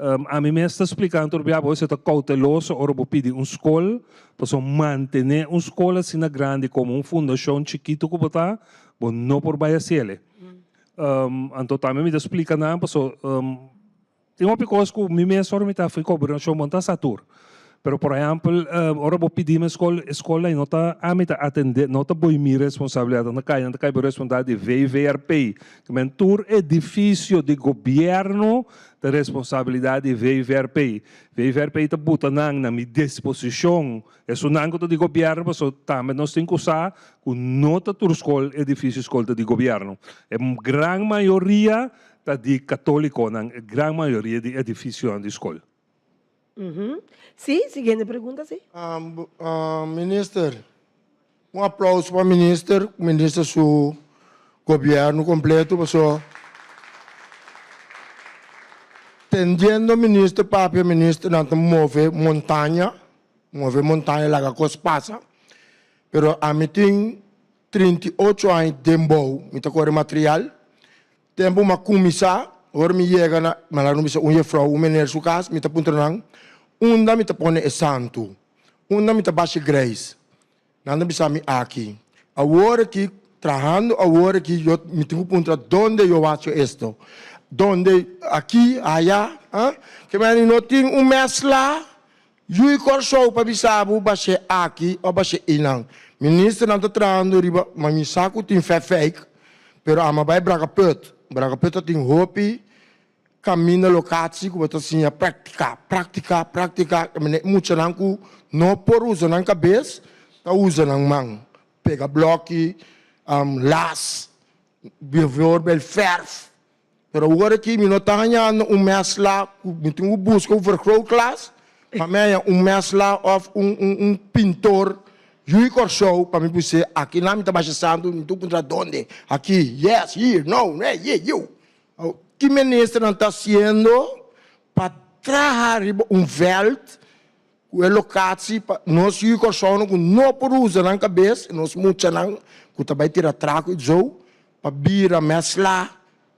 Ami mes ta splika nan tur bia bo esei ta kouteloso ora bo pidi un skol, pasobra mantené un skol asina grandi komo un fundashon chikitu ku bo ta, bo no por bai hasiel. Anto tambe mi ta splika nan pasobra. Tin hopi kos ku mi mes ora mi ta fui gobernashon bo no ta sa tur. Pero por ehèmpel ora bo pidi mi skol, e skol ei no ta ami ta atendé, no ta boi mi responsabilidat, nan ta kai, nan ta kai bo responsabilidat di VVRP. Ke men tur edifisio di gobièrnu ta responsabilidat di VVRP. VVRP ta buta nan na mi disposishon, esunnan ku ta di gobièrnu pasobra tambe nos tin ku sa ku no ta tur skol, edifisio skol ta di gobièrnu. E gran mayoria Ta di katolikonan e gran mayoria di edifisionan di skol. Sí, siguiente pregunta, sí. Minister, un aplauso pa minister, minister su gobierno completo paso tendiendo minister papia ministernan ta move montaña, move montaña laga cos pasa, pero ami tin 38 aña den bou, mi ta core material. Tempu m'a kuminsá, ora mi yega na, mi a laga no bisa un jefrou, un meneer su kas, mi ta puntra nan, Unda mi ta pone e santu? Unda mi ta basha e greis? Nan ta bisa mi, Aki. Awor aki, trahando awor aki, yo, mi tin ku puntra, Donde yo hacho esto? Donde? Aki? Aya? Ah? Ke manera no tin un mèsla Yui Kòrsou pa bisa bo bash'é aki òf bash'é einan. Ministernan ta trahando riba, ma mi sa ku tin fèfèik, pero ama bai Bragaput. Bragaput ta tin hopi kaminda lokatsi ku bo ta siña praktiká, praktiká, praktiká. E muchanan ku no por usa nan kabes ta usa nan man, pega blòki, las, bijvoorbeeld fèrf. Pero awor aki mi no ta hañando un mèsla ku mi tin ku buska un vergrootglas pa mi haña un mèsla òf un un un pintor yu Kòrsou pa mi pus'é aki nan mi ta basha santu mi tin ku puntra donde aki yes here no hey ye you ki ministernan ta hasiendo pa traha riba un vèlt ku e lokatsi pa nos yu Kòrsounan ku no por usa nan kabes nos muchanan ku ta bai tira traku i zo Pa bira mèslá,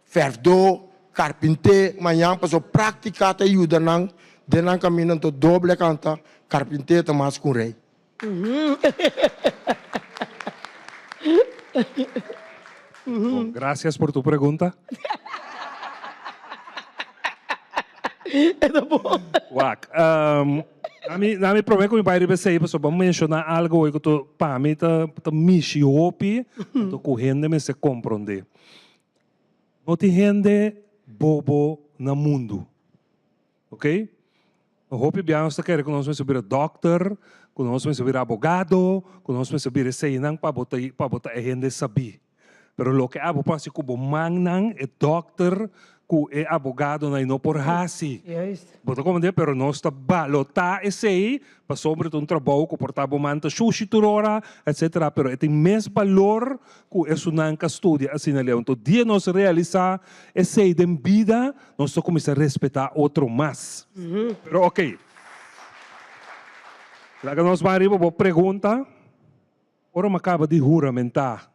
fèrfdó, karpinté, mañan pasobra práktika ta yuda nan den nan kaminda anto doble kanta karpinté ta mas ku un rei. Bon, gracias por tu pregunta. Wak, na mi prome ku mi bai riba esei pasobra bo a menshoná algu ku ta pa mi ta mishi hopi anto ku hende mester komprondé. No tin hende bobo na mundu, ok? Hopi bia nos ta kere ku nos mester bira dòkter, ku nos mester bira abogado, ku nos mester bira eseinan pa bo ta pa bo ta e hende sabí. Pero loke abo por hasi ku bo mannan, e dòkter ku e abogadonan ei no por hasi. Bo ta komprendé? Pero nos ta balotá esei pasobra ta un trabou ku por ta bo man ta shushi tur ora, etsetera. Pero e tin mes balor ku esunnan ku a studia asina leu. Anto dia nos realisá esei den bida, nos ta kuminsá respetá otro mas. Pero oke, laga nos ban riba bo pregunta. Ora mi a kaba di huramentá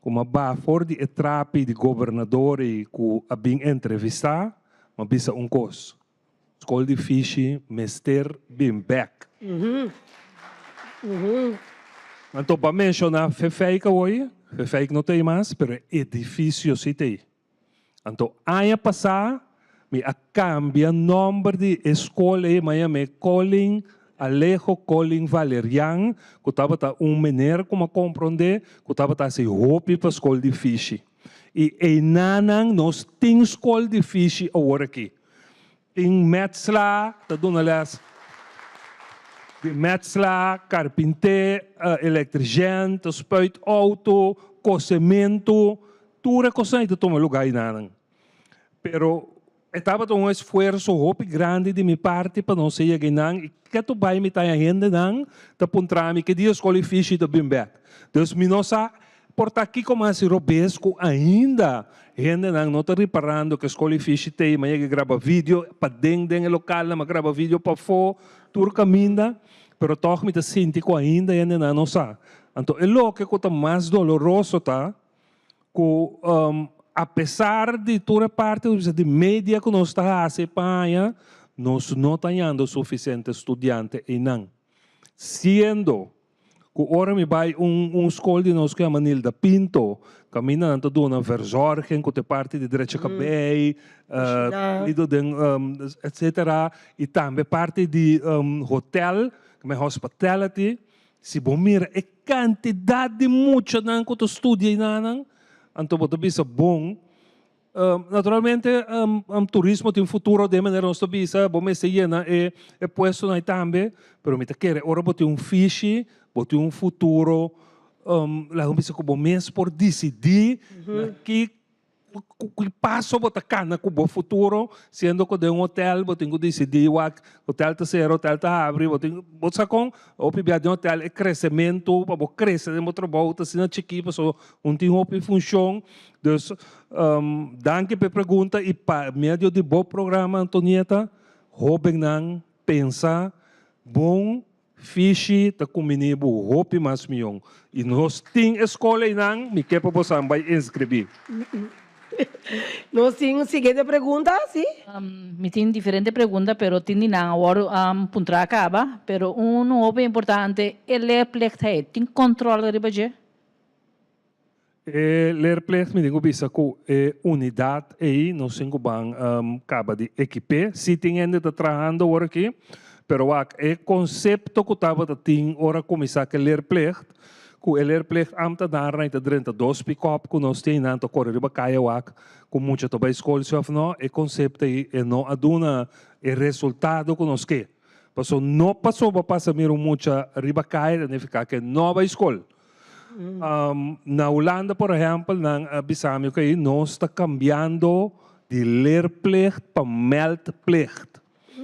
ku mi a baha for di e trapi di gobernador ei ku a bin entrevistá, mi a bisa un kos, Skol di Fishi mester bin bèk. Anto bo a menshoná Fefeik awor, Fefeik no ta ei mas, pero e edifisio sí ta ei. Anto aña pasá mi a kambia nòmber di e skol ei, mi a yam'é Colin Alejo Colin Valerian, ku tabata un mener ku mi a komprondé ku tabata hasi hopi pa skol di fishi. I einanan nos tin skol di fishi awor aki. Tin metsla ta duna les di metsla, karpinté, elektrishèn, ta spuit outo, kosementu, tur e kosnan ei ta tuma lugá einanan. Pero e tabata un esfuerso hopi grandi di mi parti pa nos a yega einan i ketu bai mi ta haña hendenan ta puntra mi ke dia skol i fishi ta bin bèk. Dus mi no sa Por ta kiko mas i robes ku ainda hendenan no ta riparando ku e skol i fishi t'ei, ma yega graba video paden den e lokalnan, ma graba video pafó, tur kaminda, pero tòg mi ta sinti ku ainda hendenan no sa. Anto e loke ku ta mas doloroso ta ku apesar di tur e parti di media ku nos ta hasi pa haña, nos no ta hañando sufisiente studiante einan. Siendo Ku ora mi bai un un skol di nos ku yama Nilda Pinto, kaminda nan ta duna verzorging ku ta e parti di drecha kabei, lido den etcetera, i tambe parti di hotel, ku men hospitality, si bo mira e kantidat di muchanan ku ta studia einanan, anto bo ta bisa bon. Naturalmente turismo tin futuro den manera nos ta bisa, bo mester yena e e puestonan ei tambe, pero mi ta kere ora bo tin un fishi, bo tin un futuro, laga mi bisa ku bo mes por disidí na ki. Ki paso bo ta kana ku bo futuro siendo ku den un hotel bo tin ku disidí wak hotel ta sera hotel ta habri bo tin bo sa kon hopi bia den hotel e kresementu pa bo krese den bo trabou ta asina chikí pasobra un tin hopi funshon dus danki pa e pregunta i pa medio di bo programa Antonieta hobennan pensa bon Fishi ta kumbiní bo hopi mas mion. I nos tin e skol einan, mi ke pa bosan bai inskribí. Nos tin un siguiente pregunta, si? Mi tin diferente pregunta, pero tin di nan awor puntra a kaba. Pero unu hopi importante, e leerplichtheid, tin kòntròl riba dje? E leerplicht mi tin ku bisa ku e unidat ei nos tin ku ban kaba di ekip'é. Si tin hende ta trahando awor aki, pero wak e konsepto ku tabata tin ora kuminsá ku e leerplicht, ku e leerplicht ambtenaren ta drenta dos pikòp ku nos tin einan ta kore riba kaya wak ku mucha ta bai skol si òf no, e konsepto ei e no a duna e resultado ku nos ke. Pasobra no pasobra pasa mira un mucha riba kaya ta nifiká ku e no a bai skol. Na Hulanda por ehempel nan a bisa mi oke nos ta cambiando di leerplicht pa meldplicht.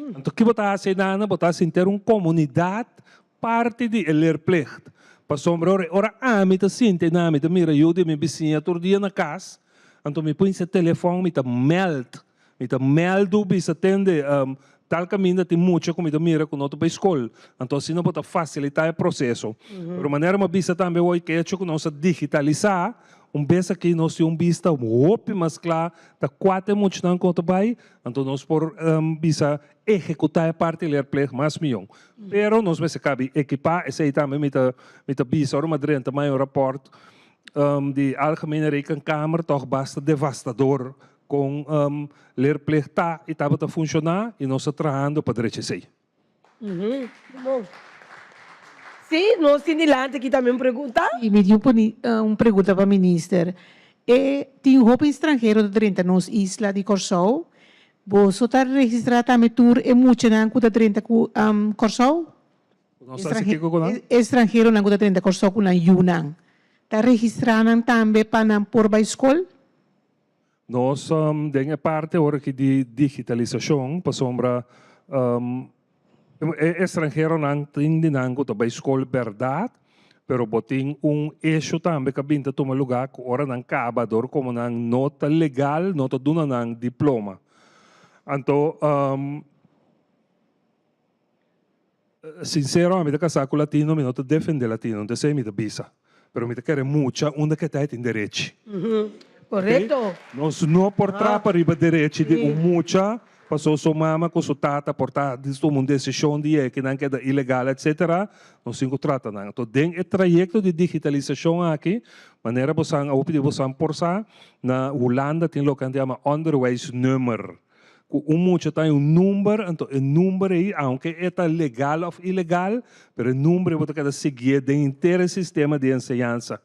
Anto ki bo ta haci einan? Bo ta haci henter un comunidad parti di e leerplicht. Pasobra ora ora ami ta sinti einan mi ta mira yu di mi bisiña tur dia na cas anto mi pone se telefon mi ta meld Mi ta mèldu bisa tende, tal kaminda tin mucha ku mi ta mira ku no ta bai skol. Anto asina bo ta fasilitá e proseso. Pero manera mi a bisa tambe hoy ke echo ku nos a digitalisá, un bes aki nos tin un bista hopi mas kla ta kua ta e muchanan ku no ta bai, anto nos por bisa ehekutá e parti leerplicht mas mion. Pero nos mester kabi ekipá, esei tambe mi ta mi ta bisa ora mi a drenta mai un rapòrt di Algemene Rekenkamer tòg basta devastador Kon leerplicht ta i tabata funshoná i nos ta trahando pa drecha esei. Bon. Sí, nos tin dilanti aki tambe un pregunta. Sí, mi tin un pregunta pa minister. E tin hopi stranhero ta drenta nos isla di Kòrsou. Boso ta registrá tambe tur e muchanan ku ta drenta ku Kòrsou? Nos ta hasi kiko ku nan? E stranheronan ku ta drenta Kòrsou ku nan yunan. Ta registrá nan tambe pa nan por bai skol? Nos den e parti awor aki di digitalisashon pasobra e estranheronan tin di nan ku ta bai skol bèrdat pero bo tin un esho tambe ku a bin ta tuma lugá ku ora nan kaba dor komo nan no ta legal no ta duna nan diploma. Anto Sincero ami ta casá cu latino mi no ta defende latino no ta esey mi ta bisa pero mi ta kere mucha unda ke ta e tin derechi Correcto. Nos no por trapa riba derechi di un mucha paso su mama cu su tata por ta tuma un decision di e kinan keda ilegal etcetera nos tin cu trata nan anto den e trayecto di digitalisacion aki manera bosan a hopi di bosan por sa na Hulanda tin loke nan ta yama onderwijsnummer. Ku un mucha ta un number, anto e number ei, aunke e ta legal òf ilegal, pero e number ei bo ta keda siguié den henter e sistema di enseñansa.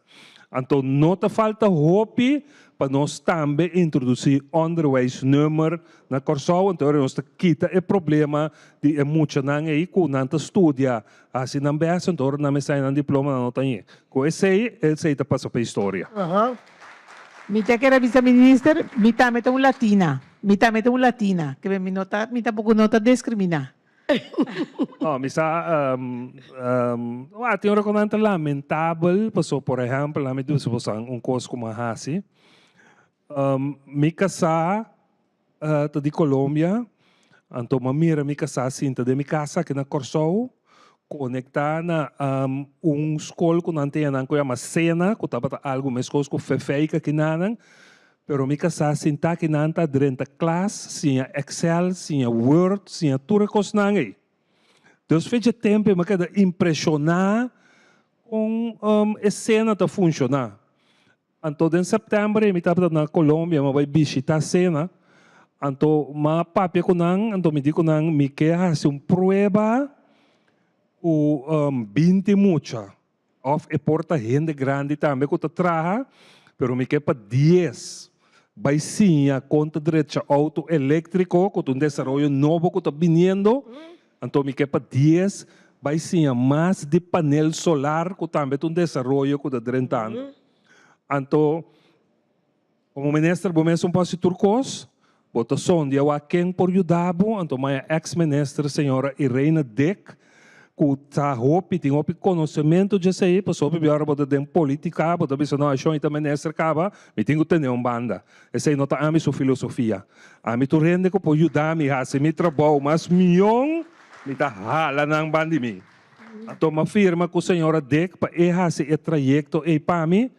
Anto no ta falta hopi pa nos tambe introdusí onderwijsnummer na Kòrsou, anto ora nos ta kita e problema di e muchanan ei ku nan ta studia hasi nan bèst, anto ora nan mester haña nan diploma nan no ta hañ'é. Ku esei, esei ta pasa pa historia. Mi ta kere bisa minister, mi tambe ta un latina, mi tambe ta un latina, ke mi no ta, mi tampoco no ta discrimina. No, mi sa, wak, tin un rekonante lamentabel, paso por ehempel, mi bisa boso un kos ku mi a hasi, mi kasá ta di Colombia, anto mi a mira mi kasá sinta den mi kas aki na Kòrsou, konektá na un skol ku nan tin anan ku yama Sena, ku tabata algu meskos ku Fefeika kinanan, pero mi kasá sinta akinan ta drenta klas, siña Excel, siña Word, siña tur e kosnan ei. Dus fecha tempu mi a keda impreshoná kon e Sena ta funshoná. Anto den sèptèmber ei mi tabata na Colombia, mi a bai bishitá Sena. Anto mi a papia ku nan, anto mi di ku nan mi ke hasi un prueba ku binti mucha òf e por ta hende grandi tambe ku ta traha, pero mi ke pa dies bai siña kon ta drecha outo eléktriko ku ta un desaroyo nobo ku ta biniendo. Anto mi ke pa dies bai siña mas di panel solar ku tambe ta un desaroyo ku ta drentando. Anto. Komo minister bo mes un por hasi tur kos, bo ta sondia wak ken por yuda bo, anto maya ex minister señora Irene Dick ku ta hopi tin hopi konosementu dje esei, pasobra hopi bia ora bo ta den politika bo ta bisa no ashon i ta minister kaba mi tin ku tene un banda. Esei no ta ami su filosofia. Ami tur hende ku por yuda mi hasi mi trabou mas mion mi ta hala nan bandi mi. Anto mi a firma ku señora Dick pa e hasi e trayekto ei pa mi.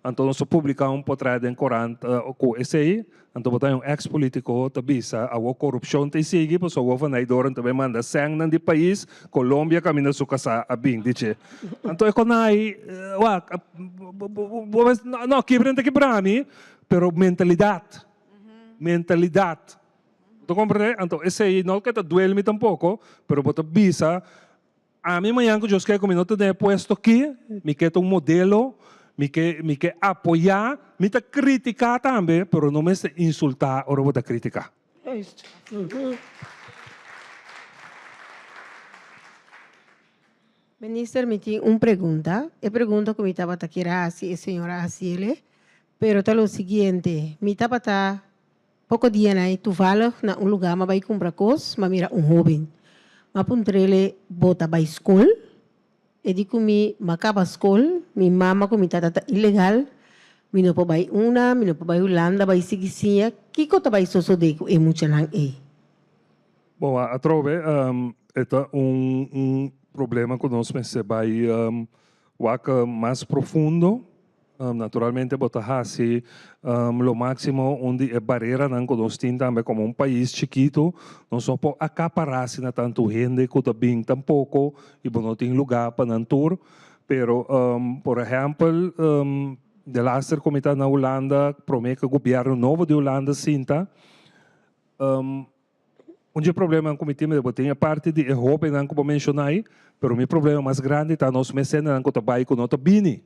Anto nos a publica un potret den corant cu esey, anto bo ta un ex politico ta bisa awor corupcion ta sigui pasobra awor Van Eydoorn ta bay manda sengnan di pais Colombia caminda su casa a bin dice. Anto e conai wak bo mes no kibra ta kibra mi pero mentalidad mentalidad bo ta comprende anto esey no ke ta duel mi tampoco pero bo ta bisa Ami mañan ku Dios ke ku mi no ta den e puesto aki, mi ke ta un modelo, mi ke mi ke apoyá, mi ta kritiká tambe, pero no mester insultá ora bo ta kritiká. Minister mi tin un pregunta, e pregunta ku mi tabata kier a hasi e señor a hasiele, pero ta lo siguiente, mi tabata Poko dianan ei toevallig na un lugá m'a bai kumpra kos, m'a mira un hóben. M'a puntr'ele, Bo ta bai skol? E di ku mi, M'a kaba skol, mi mama ku mi tata ta ilegal, mi no por bai una, mi no por bai Hulanda bai sigui siña, kiko ta bai sosodé ku e muchanan ei? Bon, atrobe e ta un problema ku nos mester bai wak mas profundo. Naturalmente bo ta hasi lo máximo un di e bareranan ku nos tin tambe komo un pais chikitu, nos no por akapará asina tantu hende ku ta bin tampoko i bo no tin lugá pa nan tur. Pero por ehèmpel delaster ku mi ta na Hulanda promé ku e gobièrnu nobo di Hulanda sinta, Un dje problemanan ku mi tin, bo tin e parti di e hóbennan ku bo menshoná ei, pero mi problema mas grandi ta nos mes hendenan ku ta bai ku no ta bini.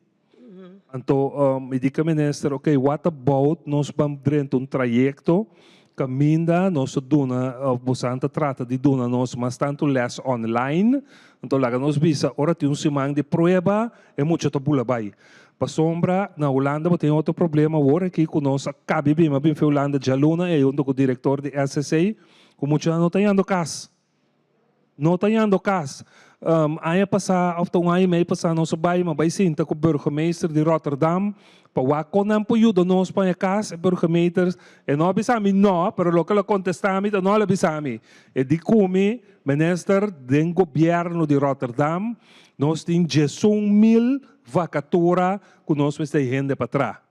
Anto mi di ku e minister, ok, what about nos ban drenta un trayekto kaminda nos ta duna òf bosan ta trata di duna nos mas tantu lès online, anto laga nos bisa ora tin un siman di prueba e mucha ta bula bai. Pasobra na Hulanda bo tin otro problema awor aki ku nos a kabi bin a bin fi Hulanda djaluna ei hunto ku direktor di SSA ku muchanan no ta yando kas. No ta yando kas. Aña pasá òf ta un aña i mei pasá nos a bai mi a bai sinta ku burgemeester di Rotterdam pa wak kon nan por yuda nos paña kas. E burgemeter e no a bisa mi no pero loke el a kontestá mi ta no el a bisa mi. E di ku mi minister den gobièrnu di Rotterdam nos tin 11.000 Vakatura ku nos mester hende pa tra.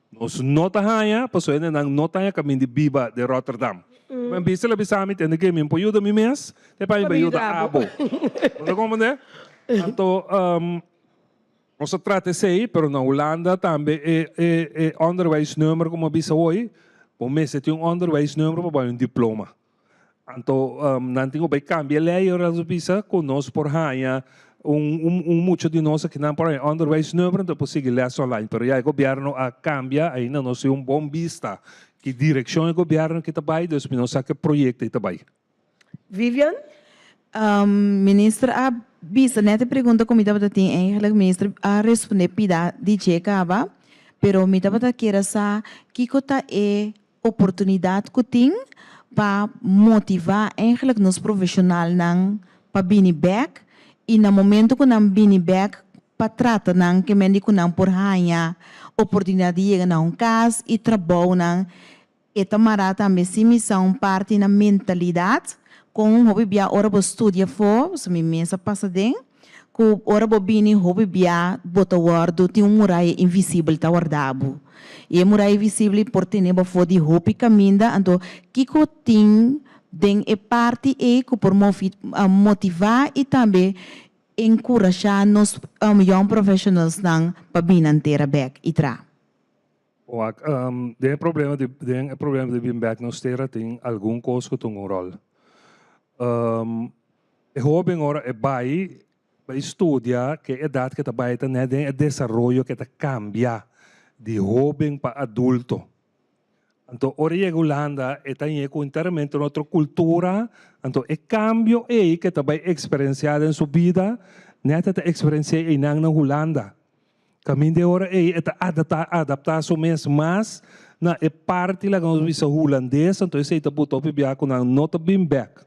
Nos no ta haña, pasobra hendenan no ta haña kaminda di biba den Rotterdam. Mi a bisa el a bisa mi, tende ke mi por yuda mi mes, te pa mi bai yuda abo. Bo ta komprende? Anto nos a trata esei, pero na Hulanda tambe e e e onderwijsnummer ku mi a bisa hoy, bo mester tin un onderwijsnummer pa bai un diploma. Anto nan tin ku bai kambia lei ora nan bisa ku nos por haña un un mucha di nos aki nan por haña onderwijsnummer anto por sigui les online pero ya e gobierno a kambia ainda nos tin un bon bista ki direkshon e gobierno aki ta bai dus mi no sa ke proyekto ei ta bai. Vivian? Minister a bisa net e pregunta ku mi tabata tin eigenlijk minister a responde pida di dje kaba pero mi tabata kier a sa kiko ta e oportunidat ku tin pa motivá eigenlijk nos profeshonalnan pa bini bèk i na momento ku nan bini bèk pa trata nan ke men di ku nan por haña oportunidat di yega na un kas i trabounan e ta mará tambe si mi sa un parti na mentalidat kon hopi bia ora bo studia afó pasobra mi mes a pasa den Ku ora bo bini hopi bia bo ta wòrdu tin un muraya invisibel ta wòrda bo. I e muraya invisibel ei por tene bo afó di hopi kaminda, anto kiko tin den e parti ei ku por motivá i tambe enkurashá nos young professionalsnan pa bini nan tera bèk i traha? Wak, den e problema di den e problema di bin bèk nos tera tin algun kos ku tunga un ròl. E hóben ora e bai bai studia ke edat ke ta bai ta nèt den e desaroyo ke ta kambia di hóben pa adulto. Anto ora e yega Hulanda e ta ñe ku enteramente un otro kultura, anto e kambio ei ke ta bai eksperensiá den su bida nèt e ta eksperensiá einan na Hulanda. Kaminda e ora ei e ta adaptá, adaptá su mes mas. na e parti laga nos bisa hulandes, anto esei ta buta hopi bia ku nan no ta bin bèk.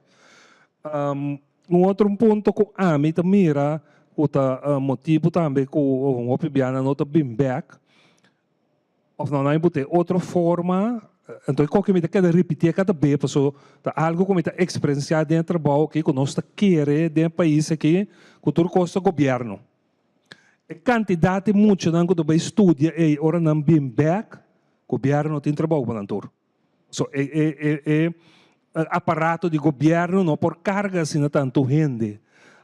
Un otro punto ku ami ta mira ku ta motibu tambe ku hopi bia nan no ta bin bèk, òf nan a buta e otro forma, anto e koke mi ta keda ripitié kada be paso ta algu ku mi ta eksperensiá den e trabou aki ku nos ta kere den e pais aki ku tur kos ta gobièrnu. E kantidat di muchanan ku ta bai studia ei ora nan bin bèk, gobièrnu no tin trabou pa nan tur. So e e e e aparato di gobièrnu no por karga asina tantu hende.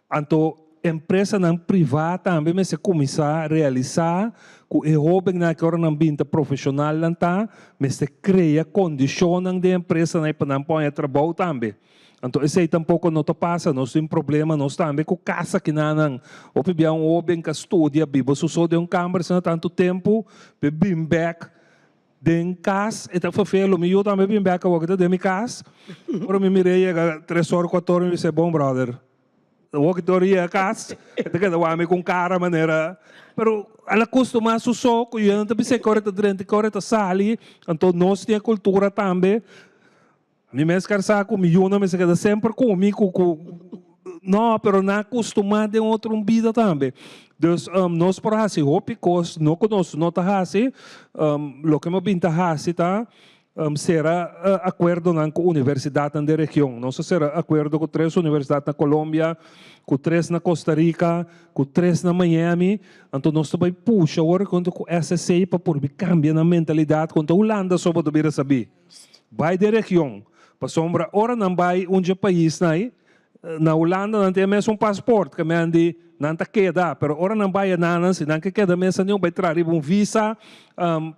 Anto empresanan privá tambe mester kuminsá realisá ku e hóbennan aki ora nan bin ta profeshonalnan ta, mester krea kondishonnan den empresanan pa nan por haña trabou tambe. Anto esei tampoko no ta pasa, nos tin problema nos tambe ku kasa kinanan. Hopi bia un hóben ka studia biba su so den un kamber asina tantu tempu, p'e bin bèk Den kas e ta ferfelo. Mi yu tambe bin bek awor ki ta den mi kas. Ora mi mir'é yega tres or kuater or mi bisa bon brother awor ki tur yega kas e ta keda wak mi ku un kara manera pero el a kustumá su so ku yu nan ta bis'é ki ora e ta drenta ki ora e ta sali anto nos tin e kultura tambe. Mi mes kar sa ku mi yunan mester keda semper ku mi ku ku no pero nan a kustumá den otro un bida tambe. Dus nos por hasi hopi kos no ku nos no ta hasi loke mi a bin ta hasi ta sera akuerdonan ku universidatnan den region. Nos a sera akuerdo ku tres universidat na Colombia, ku tres na Costa Rica, ku tres na Miami. Anto nos ta bai pusha awor konta ku SSC pa purbi kambia nan mentalidat konta Hulanda so bo ta bira sabí. Bai den region, pasobra ora nan bai un dje paisnan ei, na Hulanda nan tin e mesun pasport, ke men di nan ta keda, pero ora nan bai enanan, si nan ke keda mes nan bai traha riba un visa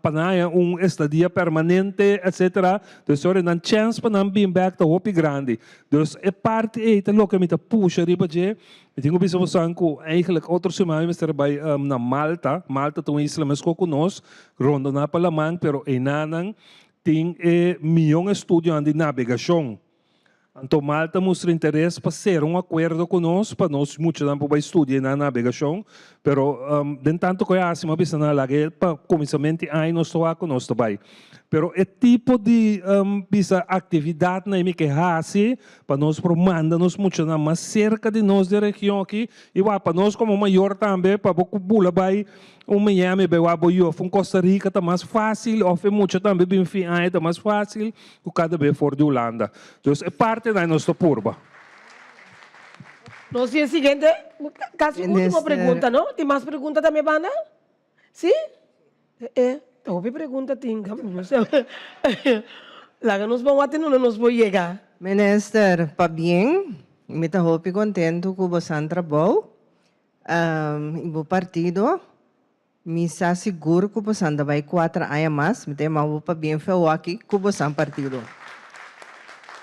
pa nan haña un estadia permanente etcetera, dus ora nan chèns pa nan bin bèk ta hopi grandi. Dus e parti ei ta loke mi ta pusha riba dje. Mi tin ku bisa boso ku eigenlijk otro siman mi mester bai na Malta, Malta ta un isla meskos ku nos, rondoná pa laman, pero enanan Tin e mion estudionan di nabegashon. Anto Malta mustra interes pa sera un akuerdo ku nos pa nos muchanan por bai studia na nabegashon, pero den tantu ku e hasi mi a bisa nan laga e pa kuminsament di aña nos ta wak ku nos ta bai. Pero e tipo di bisa aktividatnan mi ke hasi pa nos por manda nos muchanan mas serka di nos den region aki i wak pa nos komo mayor tambe pa bo bula bai Un Miami bai wak bo yu of un Costa Rica ta mas fácil of e mucha tambe bin fin aña ta mas fácil ku kada be for di Hulanda. Dus e partenan nos ta purba. Nos tin e siguiente, casi ultimo pregunta, no? Tin mas pregunta tambe banda? Si? E, ta hopi pregunta tin. Laga nos ban wak te nuna nos por yega. Minister, pabien. Mi ta hopi contento cu bo san trabou. I bo partido, mi sa sigur ku bosan ta bai kuater aña mas, mi ta yama bo pabien feo aki ku bosan partido.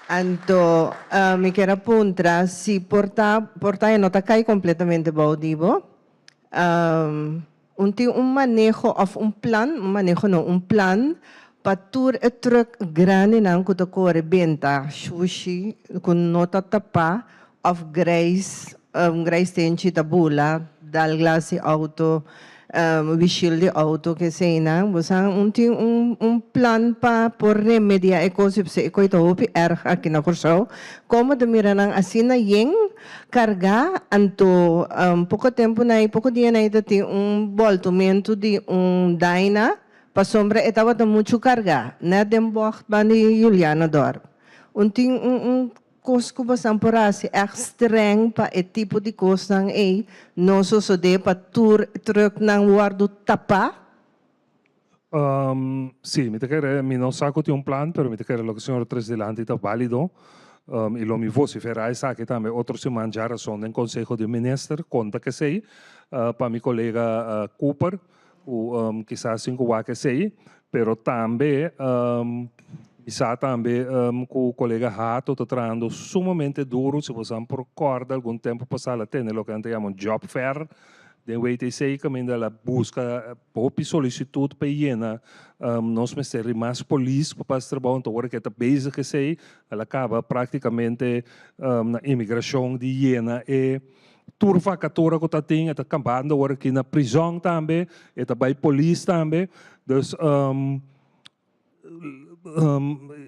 Anto mi kier a puntra si por ta, por ta e no ta kai kompletamente bou di bo, un tin un maneho òf un plan, un maneho no, un plan pa tur e trùk grandinan ku ta kore benta shushi ku no ta tapá Of grijs, un grijs tenchi ta bula, dal glas di auto, wishil di auto, keseinan. Bo sa un tin un un plan pa por remedia e kos pasobra e kos ta hopi erg aki na Kòrsou. Komo ta mira nan asina yen kargá, anto poko tempu na ei, poko dia na ei ta tin un bòltumentu di un daina pasobra e tabata muchu kargá, nèt den bògt banda di Julianadorp. Un tin un un Kos ku bosan por hasi ègt strèng pa e tipo di kosnan ei no sosodé pa tur trùknan wòrdu tapá? Sí, mi ta kere, mi no sa ku tin un plan, pero mi ta kere loke señor tres dilanti ta válido i lo mi vosiferá esaki tambe otro siman djarason den Konseho di Minister konta kesei pa mi kolega Cooper. Ku kisas tin ku wak esei, pero tambe mi sa tambe ku kolega Hato ta trahando sumamente duru, si boso por kòrda algun tempu pasá el a tene loke nan ta yama un job fair den WTC kaminda el a buska hopi solisitut pa e yena. Nos mester di mas polis pa pas trabou, anto ora ku e ta bezig esei el a kaba praktikamente na imigrashon di yena e Tur vakatura ku ta tin e ta kambando awor aki na prizòn tambe, e ta bai polis tambe. Dus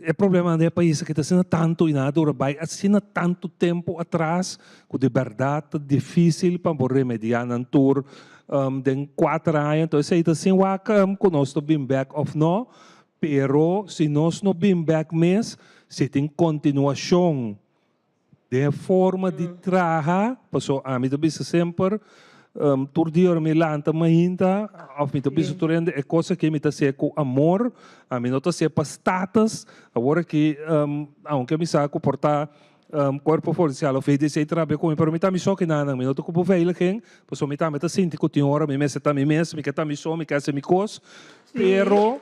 E problemanan den e pais aki ta asina tantu i nan a dura bai asina tantu tempu atras ku di bèrdat ta difísil pa bo remediá nan tur den kuater aña. Enton esei ta sin wak ku nos ta bin bèk òf no, pero si nos no bin bèk mes, si tin kontinuashon Den e forma di traha, paso ami ta bisa semper, tur dia ora mi lanta mainta of mi ta bisa tur hende e cos aki mi ta hacié cu amor, ami no ta hacié pa status, awor aki aunke mi sa cu por ta cuerpo policial of VDC ta rabia cu mi, pero mi ta mi so kinanan, mi no ta cu beveiliging, paso mi tambe ta sinti cu tin ora mi mester ta mi mes, mi ke ta mi so, mi ke haci mi cos, pero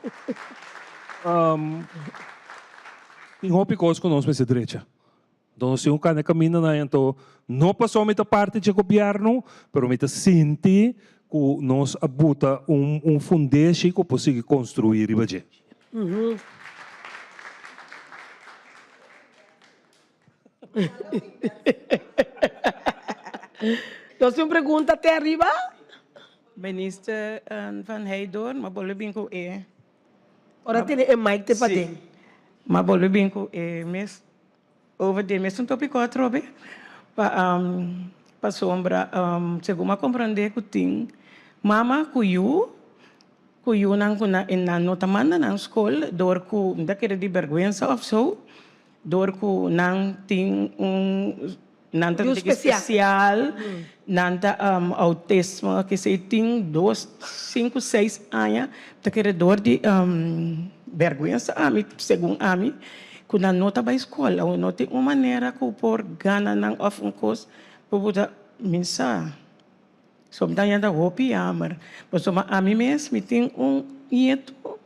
tin hopi cos cu nos mester drecha. Nos tin un kanda kaminda nan anto no pasobra mi ta parti dje gobièrnu, pero mi ta sinti ku nos a buta un un fundeshi ku por sigui konstruí riba dje. Nos tin un pregunta te ariba. Minister Van Heydoorn, m'a bolbe bin ku e. Ora tene e mic te paden. M'a bolbe bin ku e mes over di e mesun topiko atrobe pa pasobra segun m'a komprende ku tin mama ku yu ku yunan ku nan nan no ta manda nan skol dor ku mi ta kere di bergwensa of so dor ku nan tin un Nan ta Yu tiki spesial. spesial, nan ta autismo, kesei tin dos, sinku, seis aña ta kere dor di bèrgwensa ami, segun ami, ku nan no ta bai skol. Awor no tin un manera ku por gana nan òf un kos por bo ta minsa. So mi ta yanda hopi yammer, pasobra ami mes mi tin un nieto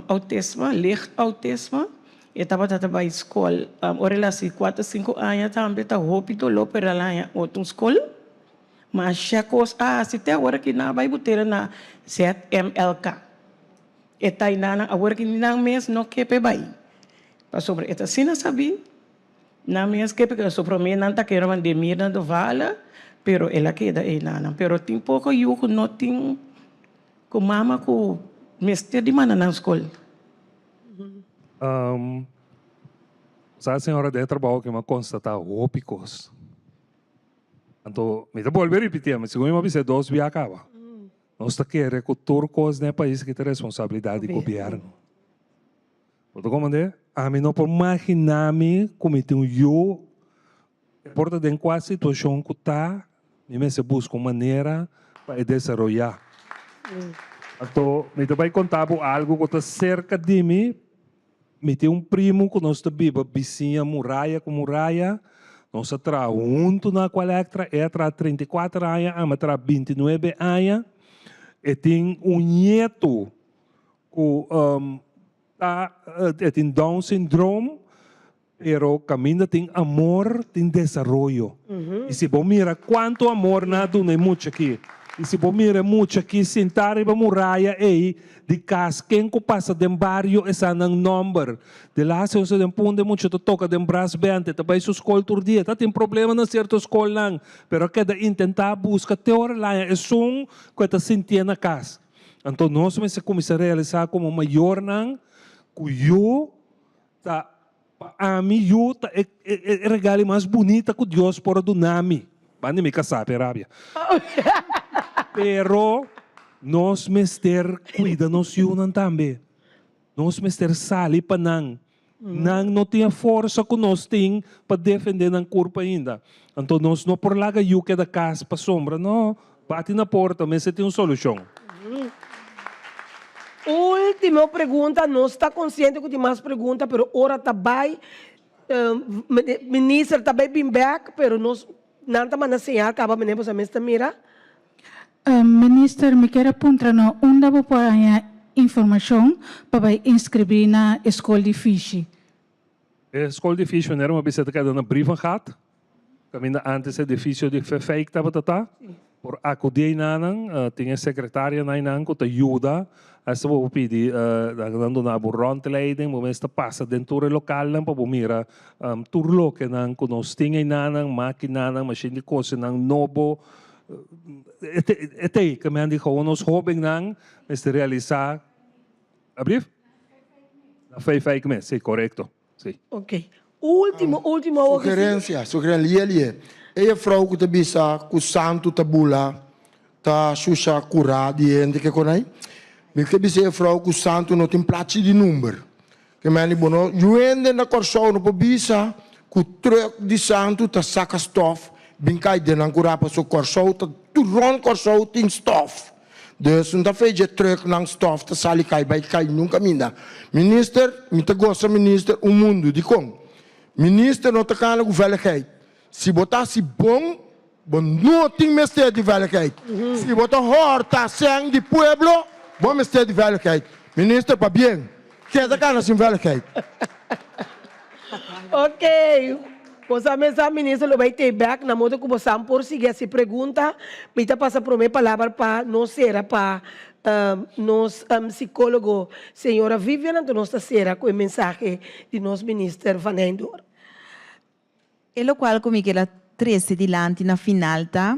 Autisme, licht autisme. E tabata ta bai skol. Ora el a hasi kuater, sinku aña tambe ta hopi doló pero el a haña otro skol. Masha kos a hasi te awor aki nan a bai butera na ZMLK. E tainanan awor aki nan mes no ke p'e bai pasobra e ta asina sabí. Nan mes ke p'e so promé nan ta kere mand'é Mirna Dovale pero el a keda einanan. Pero tin poko yu ku no tin. Ku mama ku mester di manda nan skol. Sa señora den e trabou aki mi a constata hopi cos. Anto mi ta bolbe ripiti, segun mi a bisa e dos bia caba. Nos ta kere cu tur cos den e pais aki ta responsabilidad di gobierno. Bo ta comprende? Ami no por magina mi cu mi tin un yu E por ta den kua situashon ku ta, mi mester buska un manera pa e desaroyá. Anto mi ta bai konta bo algu ku ta serka di mi. Mi tin un primu ku nos ta biba bisiña muraya ku muraya. Nos a traha huntu na Aqualectra. E a traha 34 aña, ami a traha 29 aña. E tin un ñetu ku ta e tin Down syndroom. Pero caminda tin amor, tin desaroyo. Y si bo mira cuanto amor nan a duna e mucha aki, y si bo mira e mucha aki sinta riba muraya ey di cas, ken cu pasa den bario e sa nan nomber. De laatste nos ta den punda e mucha ta toca den brassband, e ta bay su scol tur dia. Ta tin problema na cierto scolnan, pero a keda intenta busca te ora el haña esun cu e ta sintié na cas. Anto nos mester cuminsa realisa como mayornan cu yu Ta pa ami yu ta e e regali mas bunita ku Dios por a duna mi. Banda mi kasá pe rabia. Pero nos mester kuida nos yunan tambe. Nos mester sali pa nan. Nan no tin e forsa ku nos tin pa defendé nan kurpa ainda. Anto nos no por laga yu keda kas pasobra no. Bati na porta, mester tin un solushon. Ultimo pregunta, nos ta consciente cu tin mas pregunta, pero ora ta bay, minister ta bay bin bek, pero nos, nan ta manda señal caba meneer boso mes ta mira. Minister, mi kier a puntra no unda bo por haña informacion pa bay inscribi na e school di fishi? E skol di fisio manera mi a bisa ta keda na Brievengat, kaminda antes edifisio di Fefeik tabata ta. Por akudí einanan, tin e sekretarianan einan ku ta yuda. Asta bo por pidi nan duna bo rondleiding, bo mes ta pasa den tur e lokalnan pa bo mira tur lokenan ku nos tin einanan, makinanan, mashin di kosenan nobo. E ta ei, kaminda di nos hóbennan mester realisá. Ablief? Na Vijfwijk mes, si, korekto. Si. Ok. Ultimo, ultimo awor ku si. Sugerencia, sugerencia, lie lie. E juffrouw ku ta bisa ku santu ta bula, ta shusha kurá di hende ke konai. Mi ke bisa e juffrouw ku santu no tin plachi di number. Ke meni bo no yu hende na Kòrsou no por bisa ku trùk di santu ta saka stòf bin kai den nan kurá pasobra Kòrsou ta tur rònt Kòrsou tin stòf. Dus no ta fe dje trucknan stof ta sali kai bai kai niun kaminda. Minister, mi ta gosa minister un mundu. Dikon? Minister no ta kana ku veiligheid. Si bo ta hasi bon, bo no tin mester di veiligheid. Si bo ta hòrta sèn di pueblo, bo mester di veiligheid. Minister, pabien. Keda kana sin veiligheid. Ok. Bo sa mesa minister lo bay tey bek na modo cu bo san por sigui haci pregunta. Mi ta pasa prome palabra pa nos cera pa nos psicologo señora Vivian anto nos ta cera cu e mensahe di nos minister Van Heydoorn. E locual cu mi kier a trece dilanti na final ta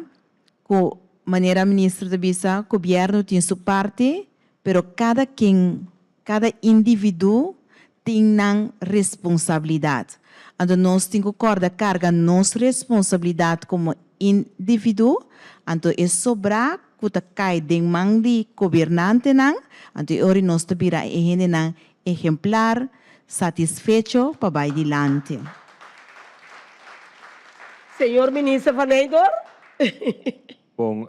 cu manera minister ta bisa gobierno tin su parti pero cada ken Kada individuo tin nan responsabilidat. Anto nos tin ku kòrda karga nos responsabilidat komo individuo, anto e sobrá ku ta kai den man di gobernantenan, anto e ora nos ta bira e hendenan ehemplar, satisfecho pa bai dilanti. Señor Minister van Eyndhoorn. Bon,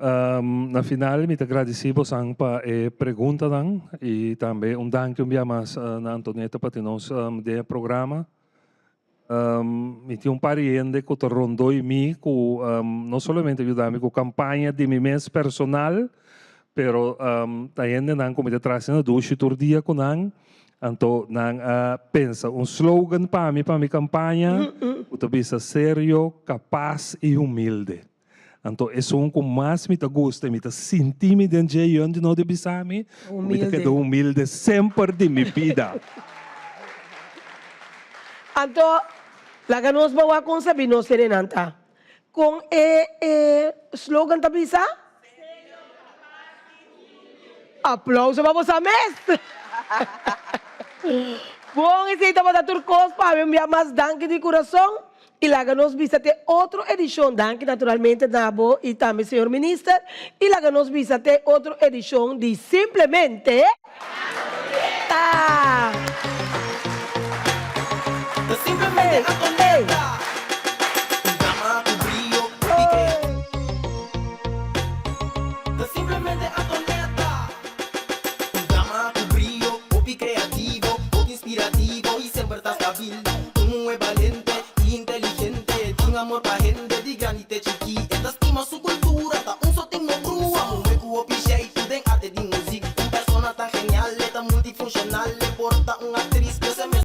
na final mi ta gradisí bosan pa e preguntanan i tambe un danki un bia mas na Antonieta pa tin nos den e programa. Mi tin un par di hende ku ta rondó i mi ku no solamente a yuda mi ku kampaña di mi mes personal, pero ta hendenan ku mi ta traha asina dushi tur dia ku nan, anto nan a pensa un slogan pa mi pa mi kampaña ku ta bisa serio, kapas i humilde. Anto esun ku mas mi ta gusta i mi ta sinti mi den dje yòn di no di bisa mi, ku mi ta keda humilde semper di mi bida. Anto, laga nos bawa kon sabí nos hendenan ta. Kon e e slogan ta bisa? Aplauso pa boso mes! Bon, esei tabata tur kos pa mi. Un bia mas danki di kurason. I laga nos bisa te otro edishon, danki naturalmente na bo i tambe señor Minister, i laga nos bisa te otro edishon di Simplemente Ta! Simplemente Antonella, un dama cu brio hopi crea. Simplemente Antonella, un dama cu brio hopi creativo, hopi inspirativo y semper ta stabil. Un muhe balente i inteligente, tin amor pa hende di grandi te chikí. E ta stima su kultura, ta un sotin no brua. Muhe ku hopi sheitu den arte di muzik. Un persona tan genial, e ta multifunshonal.